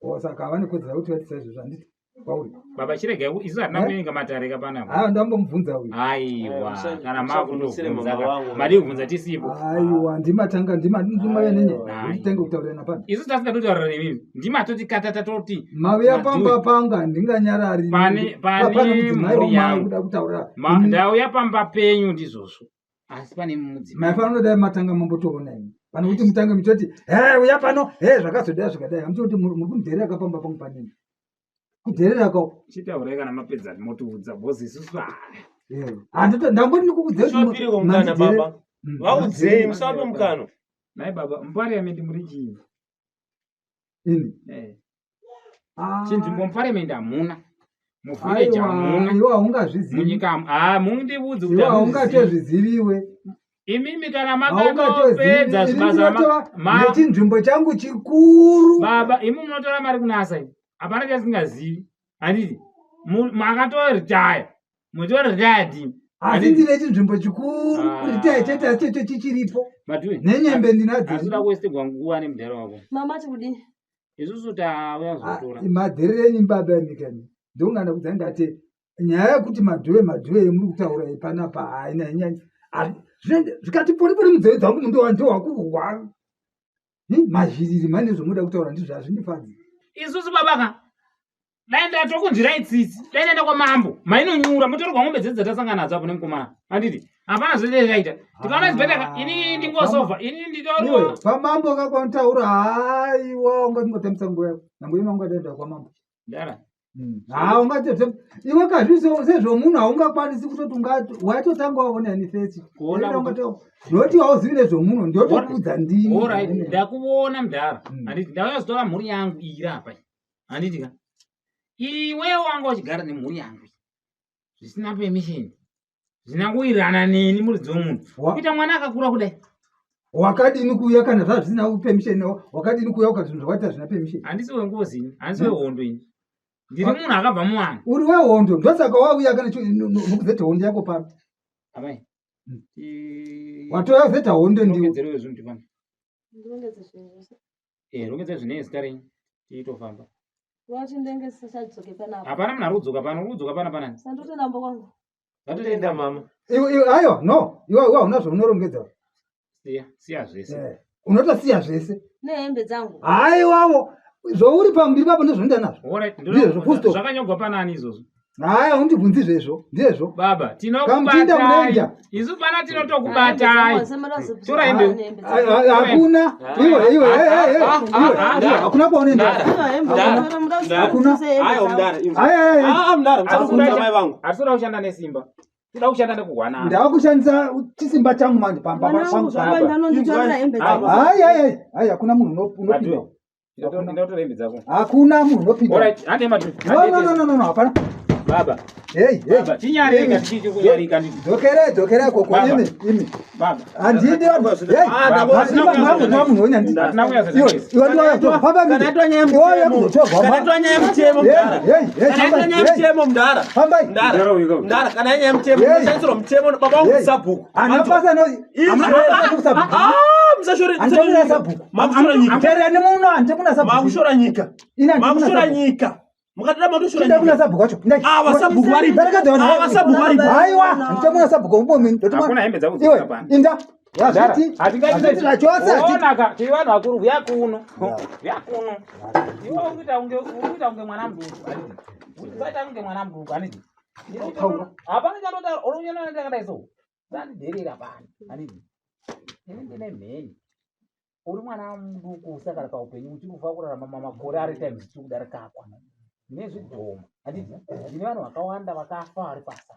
Oh, saka havane kodzero yekuti vaite saizvozvo handiti kwauri. Baba chiregai isu hatina Eh? kuverenga matare ka panapa. Haa ndambomubvunza uyu. Aiwa kana Musavhundutsire mama makutobvunza ka. vangu. Madii kubvunza tisipo. Aiwa ndimatanga ndima ndimauya nenye. Aiwa. Nditenge kutaurirana pano. Isu tasingatotaurira nemi. Ndimatoti kata tatoti Mauya Madhuwe. pamba panga handinganyarari. Pane- Pa- pane mudzimai mhuri wamai yangu. kuda kutaura. Ma- ndauya pamba penyu ndizvozvo. Asi pane mudzimai. Maifanira kudai matanga mambotoona imi. Pane kuti mutange muchitoti he uya pano he zvakazodai zvikadai. Hamuchiti muri muri kundherera ka pamba pangu panini. Kudherera ka. Chitaurai kana mapedza motiudza because isusu ah, Eh. Handito ndangoti ndikukudzei kuti Musapireko mukana mandidherera. baba. Vaudzei musape mukana. Nhai baba muparliament muri chii? Ini. Eh. Ah. Chinzvimbo muparliament hamuna. Muvillage Aiwa, hamuna. iwe haungazvizivi. Munyika ah mundiudze kuti Iwe hamuzvizivi. haungatozviziviwe. Imimi kana makatopedza Haungatozivi. Ini zvibasa ndinotova ma nechinzvimbo changu chikuru. baba imi munotora mari kunasa imi. Hapana chasingazivi. Handiti makatoretire. Mutoretire imi. Asi ndine chinzvimbo chikuru. Ah. Kuritaya chete asi checho chichiripo. Madhuwe. Nenyembe ndinadzo. Asi uda kuwestegwa nguva nemudhara wako. Mama ati kudii? Isusu tauya kuzotora. Madherere enyu baba emika imi. Ndongana kudza ndati nyaya yekuti madhuwe madhuwe yemuri kutaura iyi panapa haina inyanya. Zvikati pori pori munzeve dzangu mundowa ndowakuhwa. Mazhiriri mane zvomuda kutaura ndizvo hazvindifadzi. Isusu baba ka dai ndatokunzwirai tsitsi dai ndaenda kwamambo mainonyura motorerwa mombe dzedu dzatasangana nadzo apo nemukomana handiti hapana zvese zvaita tikaona zvibhedhaka ini ndingosova ini Iwe, nditoriwa pamambo kakwantaura haiwa ungatingotambisa nguva yako nyangwe ino ungadaenda kwamambo ndara haa ungatote iwe kazviso sezvomunhu haungakwanisi kutoti ungati waitotanga waona ini fesi Kuona kuti- noti hauzivi nezvomunhu ndotokudza ndini Alright, ndakuona mudhara Mm. handiti ndauya kuzotora mhuri yangu iyi apa handiti ka iwewe wanga uchigara nemhuri yangu iyi zvisina permission zvisina kuwirirana neni muridzi wemunhu kuita mwana akakura kudai Wakadini kuuya kana zvazvisina permission wakadini kuuya ukati zvinhu zvakaita zvina permission handisi wengozi ini handisi wehondo ini ndiri munhu akabva muvanhu uri wehondo ndosaka wauya kana nokuzeta hondo yako pano amai Watouya kuzeta hondo ndiwe rongedzerewo zvinhu tifambe Ndirongedze zvinhu zvose. Eh, rongedza zvine zita renyu titofamba Vati ndenge sisadzoke panapa. hapana munhu ari kudzoka pano uri kudzoka pana panani Sandotenda mbo kwangu. Ndatenda mama. Iwe- iwe- aiwa no iwe iwe hauna zvaunorongedza siya siya zvese Eh, unotosiya zvese Nehembe dzangu. haiwawo zvouri pamberi papo ndozvinoenda nazvo Alright, Ndizvo, full stop. zvakanyorwa panani izvozvo hayi haundibvunzi izvezvo ndizvo baba Kamuchinda tinokubatai munoenda. isu pana tinotokubatai Tora hembe. Hakuna iwe iwe eh, eh, eh, iwe, iwe, hakuna kwaunoenda Hakuna. Aiwa mudara. Ai, ai, ai. Ah mudara, musakudza mai vangu. hatitoda kushanda nesimba toda kushanda nekuhwanana ndakushandisa chisimba changu manje pamba Mwanangu pangu zvakaenda nonditorera hembe dzangu. hayi hayi hayi hayi hakuna munhu unopinda Indotora hembe dzako hakuna munhu unopinda Alright, hande matu no no no no no no hapana baba hey hey baba tinyarika tichiti kunyarika nditi dzokerai dzokerai koko Baba. imi imi baba handidi vanhu hey Ah, ndabo- masimba mangu nwa munhu wenya Hatina kunyatsa iwe iwe ndiwauya kutorwa famba Kana mimi itwa nyaya iwe wauya yemutemo. kuzotorwa Kana itwa nyaya yemutemo mudara. hey hey Kana itwa nyaya yemutemo mudara. fambai Mudara. Mudara uyu. Mudara kana nyaya yemutemo Hey. mushandisirwa mutemo baba vangu Hey. sabhuku. hana basa no Izvo. sabhuku Ah, musashore. Handina sabhuku. Makushora nyika. tererani muno handina sabhuku Makushora nyika. Ina handina Makushora sabhuku. nyika. Mukatida matoshora Chinda kuna nyika. sabhuku wacho Ndai. Ah, vasabhuku varipo. Perekedza vanhu Ah, vasabhuku varipo. Haiwa, handina sabhuku ubomi. Ndotuma. Hakuna hembe dzako Iwe, dzoka pano. inda. Hazviti. Hazviti zvachose hazviti. Onaka, tiri vanhu vakuru huya kuno. Huya kuno. Iwe uri kuita kunge uri kuita kunge mwana muduku, handiti? Usaita kunge mwana muduku, handiti? Hapana chanotaura, unoona ndakadai so. Usandidherera pano, handiti? Ini ndine mheni. Uri mwana muduku usakara paupenyu uchiri kufa kurarama makore ari times two kudarika akwa. Ndine zvidhoma, handiti? Ndine vanhu vakawanda vakafa vari pasa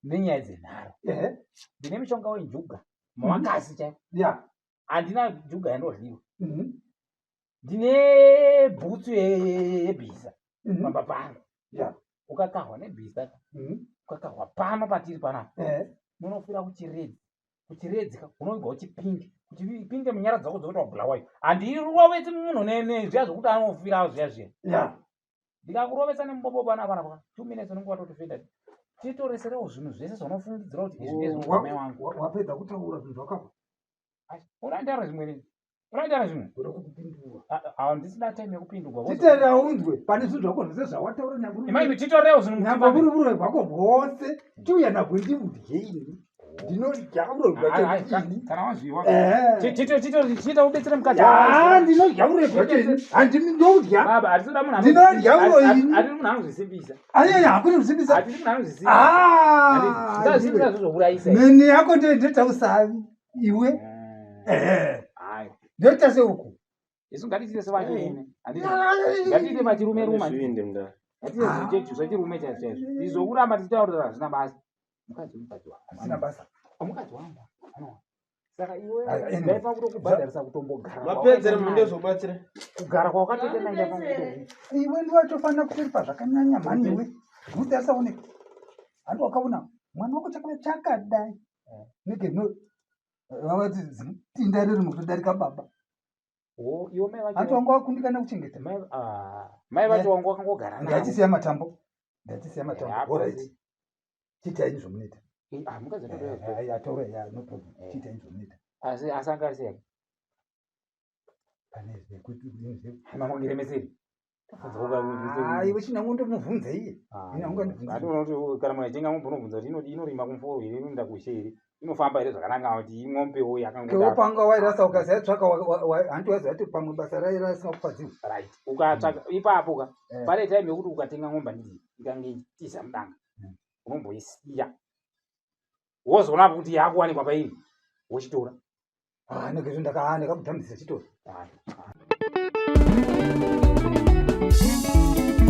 nenyaya dzenharo. Ehe. Ndine mishonga wenjuga, mawakasi chaiwo. Yeah. Handina njuga yandodyiwa. Mhm. Ndine bhutsu yebhiza Mhm. pamba pangu. Yeah. Ukakahwa nebhiza ukakahwa pano patiri panapa munofira kuchiredzi. Kuchiredzi ka unovigwa uchipinge. Uchipinge munyara dzako dzekuti wabulawayo. Handirovesi munhu nezviya zvekuti anofira zviya zviya. Yeah. Ndikakurovesa nemubobo panapa panapa 2 minutes unenge watotofenda. Titoreserewo zvinhu zvese zvaunofungidzira kuti izvi ndezvemai wangu. Wapedza kutaura zvinhu zvakapa. Unotaura zvimwe nini? Unotaura zvimwe? Kuda kukupindura. Handisina time yekupindurwa. Titerera unzwe pane zvinhu zvako zvese zvawataura nyangwe. Imai titorewo zvinhu nyangwe uri uroyi hwako hwose chiuya nabwo ndiudye ini. Ndinodya uroyi hwacho ini. Kana wazviwa. Tito ubetsere mukadzi. Ah, ndinodya uroyi hwacho ini. Handimi ndodya. Baba, hatisi munhu. Ndinodya uroyi ini. Hatisi munhu anozvisimbisa. Ayaya, hakuna kusimbisa. Hatisi munhu anozvisimbisa. Ah. Ndazvisimbisa zvozourayisa. Mene yako ndoita usavi iwe. Ehe. Hayi. Ndoita seuku. Isu ngatiite sevachirume. Ngatiite vachirume ruma. Zvivindi mudhara. Ngatiite zvechirume chaizvo chaizvo. Izvo kuramba tichitaurira hazvina basa. Mukadzi mukadzi wangu. Hazvina basa. Mukadzi wangu. Saka iwe Aya, anyway. ndaifa kutokubhadharisa kutombogara. Mapedzere munhu ndezobatsira. Kugara kwawakatoita naye ndaifa kutokuita. Iwe ndiwe watofanira kuripa zvakanyanya mhani iwe. Bvudzi asaoneka. Handi wakaona mwana wako chakava chakadai. Nege no vavati tinda riri mukutodarika baba. Oh, iwe mai vacho. Handi wanga wakundikana kuchengeta. Mai mai vacho wanga wakangogara navo. Ndachisiya matambo. Ndachisiya matambo. Eh, All right. Chiitai zvomunoita. Ah, mukadzi atotouya. Eh, ataura ya no problem. Chiitai zvomunoita. Asi asi anga ari sei? Pane zvekuti zve. Mama ngiremeseri. Ah, iwe chinyange ndomubvunza iye. Ini haungandibvunzi. Atoona kuti kana munhu achinge amubvunza kuti inorima kumuforo here inoenda kushe here inofamba here zvakanaka kuti imwombewo Kewo yakangodaro. panga wairasa ukasaitsvaka hanti waiziva kuti pamwe basa rairasa kufadziwa. Right. Ukatsvaka ipapo ka Eh. pane time yekuti ukatenga ng'ombe handiti ikange ichitiza mudanga unomboisiya wozoona kuti yakuwanikwa pairi wochitora. Ah, nekezvo ndaka ndakakutambisa chitora.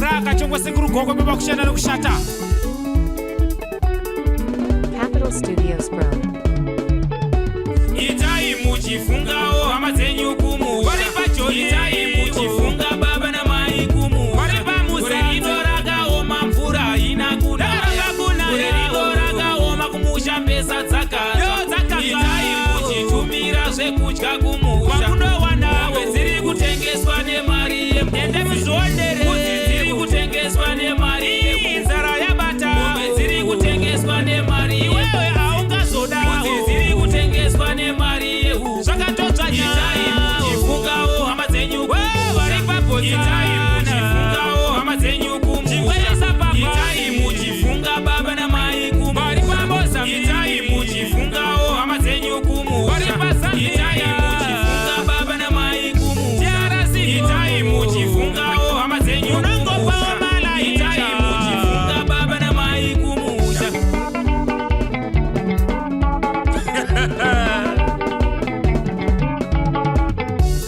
Rakachongwa sekuru gokwe baba kushanda nekushata. Capital Studios Pro. Itai muchifungawo hama dzenyu kumusha. Vari pajoni. Itai muchifunga baba namai kumusha. Vari pamusa. Gore rino rakaoma mvura haina kunaya. Gore rino rakaoma kumusha mbesa dzakatsva. Itai muchitumira zvekudya kumusha. Kwamunowana mombe dziri kutengeswa nemari yembudzi. Mbudzi dziri kutengeswa nemari yembudzi. Nzara yabata. Mombe dziri kutengeswa nemari iwewe haungazoda. Mbudzi dziri kutengeswa nemari yehuku. Zvakatotsva itai muchifungawo hama dzenyu vari pabodzi. Itai muchifungawo hama dzenyu kumusha. Itai muchifunga baba namai kumusha. Vari pamoza. Itai muchifungawo hama dzenyu kumusha. Itai muchifunga baba namai kumusha. Itai muchifungawo hama dzenyu kumusha. Itai muchifunga baba namai kumusha.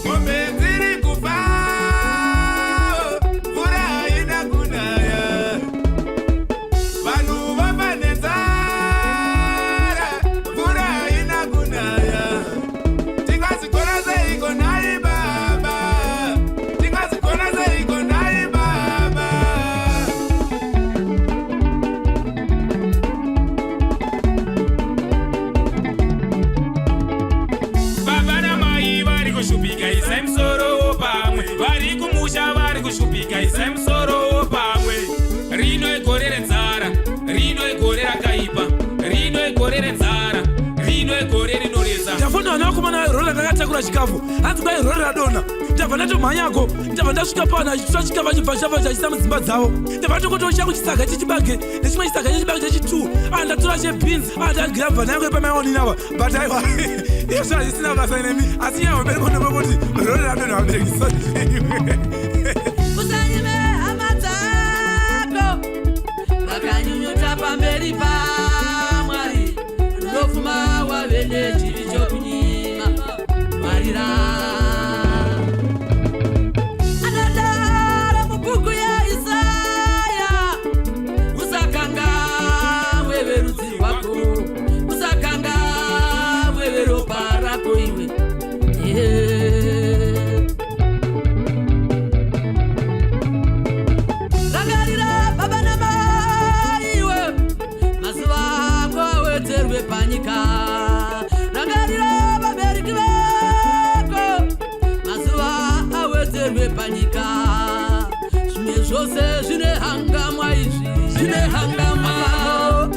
Mombe dziri kufa, mvura haina kunaya. Vanhu vafa nenzara, mvura haina kunaya. Tingazvikona seiko nhai baba? Tingazvikona seiko nhai baba? Baba namai vari kushupika, isai musoro pamwe. Vari kumusha vari kushupika, isai musoro pamwe. Rino igore renzara, rino igore rakaipa, rino igore renzara, rino igore rinoredza. Ndafona vana vakomana rori ranga rakatakura chikafu hanzi kwai rori radonha. Ndabva ndatomhanyako, ndabva ndasvika pano achitora chikafu achibva chabva chachisa mudzimba dzavo. Ndabva ndokotora changu chisaga chechibage nechimwe chisaga chechibage chechi2 ndatora chebhinzi ndagirabva nayangu epamaionini ava. But aiwa, izvo hazvisina basa nemi, asi nyaya hombe ndepekuti rori radonha vabereki sozviwe. Usanyime hama dzako vakanyunyuta pamberi paMwari, unofuma wave nechivi chokunyima Mwarira. Anodaro mubhuku yaIsaya, usakanganwe verudzi rwako, usakanganwe veropa rako iwe. Yeah. Rangarira baba. awedzerwe panyika. Rangarira vabereki vako, mazuva awedzerwe panyika. Zvimwe zvose zvine hangamwa izvi, zvine hangamwa.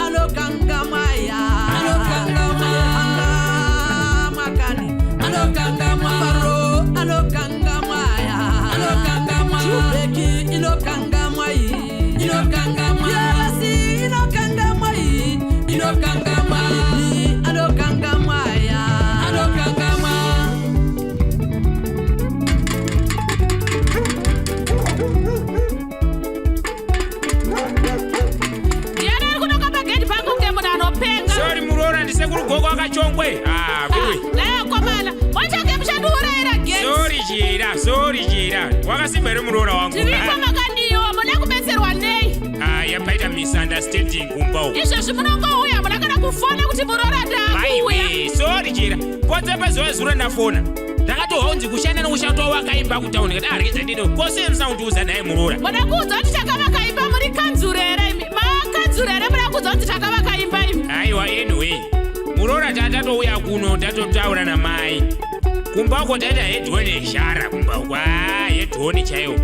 Anokangamwa ya, anokangamwa hangamwa kani, anokangamwa mafaro, anokangamwa ya, anokangamwa chubeki inokangamwa iyi, inokangamwa yevasi, inokangamwa iyi, inokangamwa iyi, anokangamwa ya, anokangamwa. Ndiani ari kunoka pagedhi pangu kunge munhu anopenga? Sorry muroora, ndisekuru Gogo akachongwe. Ah, wewe. Naye akomana, moita muchandiurayira gate. Sorry Chira, sorry Chira. Wakasimba here muroora wangu? Tiripo makandiwa, muna kubetserwa nei? Ah, yapaita misunderstanding kumba uko. Izvezvi munongouya, muna kana kufona kuti muroora ndakuuya. Maiwe, sorry Chira. Potse pazuva zuro ndafona. Ndakatohwa kunzi kushanda nokushanda wakaimba kutauni kati arikidza ndino. Kose musina kundiudza naye muroora. Muda kuudza kuti takavaka imba muri kanzuru here imi? Makanzuru here muda kuudza kuti takavaka imba imi? Aiwa, anyway. Muroora tatatouya kuno tatotaura namai. Kumba uko taita hedhoni yezhara kumba uko. Ah, hedhoni chaiwo.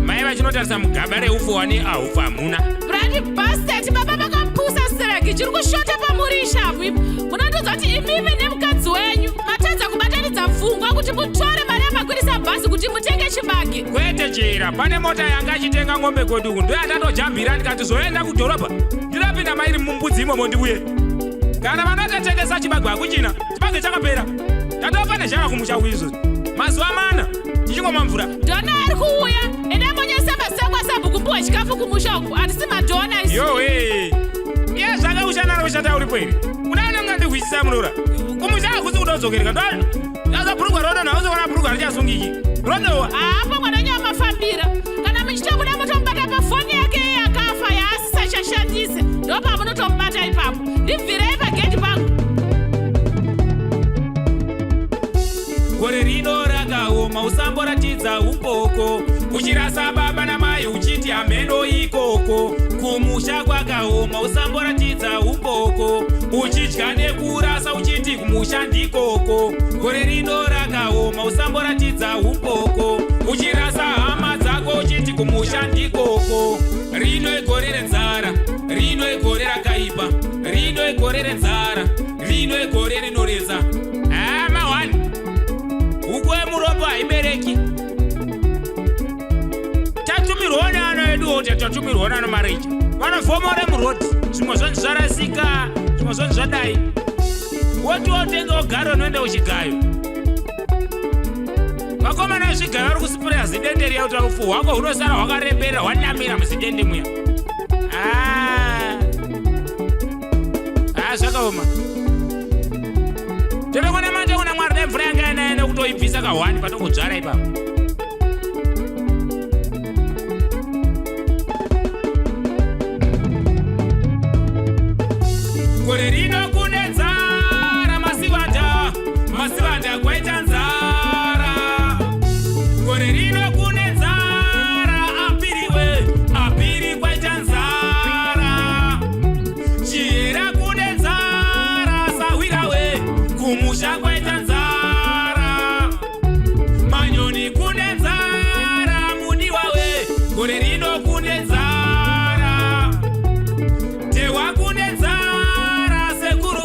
Mai vachinotarisa mugaba reufu wane ahufu hamuna. Brandi bastard, baba vakapusa stereki, chiri kushota pamuri ishavu imi. Munondiudza kuti imimi nemukadzi wenyu matadza kubatanidza pfungwa kuti mutore mari yamakwirisa bhazi kuti mutenge chibage. Kwete Chira, pane mota yanga ichitenga ng'ombe kwedu uku ndoyatatojampira ndikati zoenda kudhorobha. Ndinopinda mairi mumbudzi imomo ndiuye. Kana vanotatengesa chibage hakuchina, chibage chakapera. Tatofa nezhara kumusha uku izvozvi. Mazuva mana tichingomwa mvura. Dhona ari kuuya, endai monyesa masango asabhuku mpuwe chikafu kumusha uku, handisi madhona isu. Yowe. Iye zvake kushanda nokushata uripo here? Unaona mungandihwisisa muroora. Kumusha hakusi kudodzokereka. Ndo Ndaza bhurugwa rodonha uzoona bhurugwa richasungiki. Rodowa. Haapo mwana wenyu wamafambira. Kana muchitobuda motomubata pafoni yake iye yakafa yaasisachashandise. Ndopamunotomubata ipapo. Ndibvirei pagedhi pangu. Gore rino rakaoma usamboratidza umboko uchirasa baba namai uchiti hameno ikoko kumusha kwakaoma usamboratidza umboko uchidya nekurasa uchiti kumusha ndikoko gore rino rakaoma usamboratidza umboko uchirasa hama dzako uchiti kumusha ndikoko rino igore renzara rino igore rakaipa rino igore renzara rino igore rinoredza hama 1 huku yemurombo haibereki tatumirwa neano eduwo tatumirwa neano mareja vanofomore murodhi zvimwe zvonzi zvarasika zvimwe zvonzi zvadai woti wotenga wogara unoenda kuchigayo vakomana vezvigayo vari kusipureya zidende riya kuti rufu hwako hunosara hwakarembera hwanamira muzidende muya ah. Ah, zvakaoma totokona manje kuna mwari dai mvura yanga yanaye nekutoibvisa kahwani patongodzvara ipapo gore rino kune nzara masivanda masivanda kwaita nzara gore rino kune nzara apiriwe apiri kwaita nzara chihera kune nzara sahwirawe kumusha kwaita nzara manyoni kune nzara mudiwawe gore rino kune nzara tewa kune nzara sekuru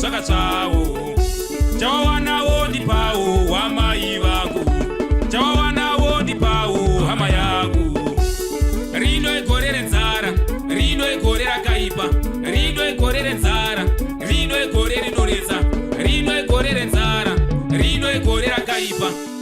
Zvakatsvawo chawawanawo ndipawo wamai vangu, chawawanawo ndipawo hama yangu. Rino igore renzara, rino igore rakaipa, rino igore renzara, rino igore rinoretsa, rino igore renzara, rino igore rakaipa.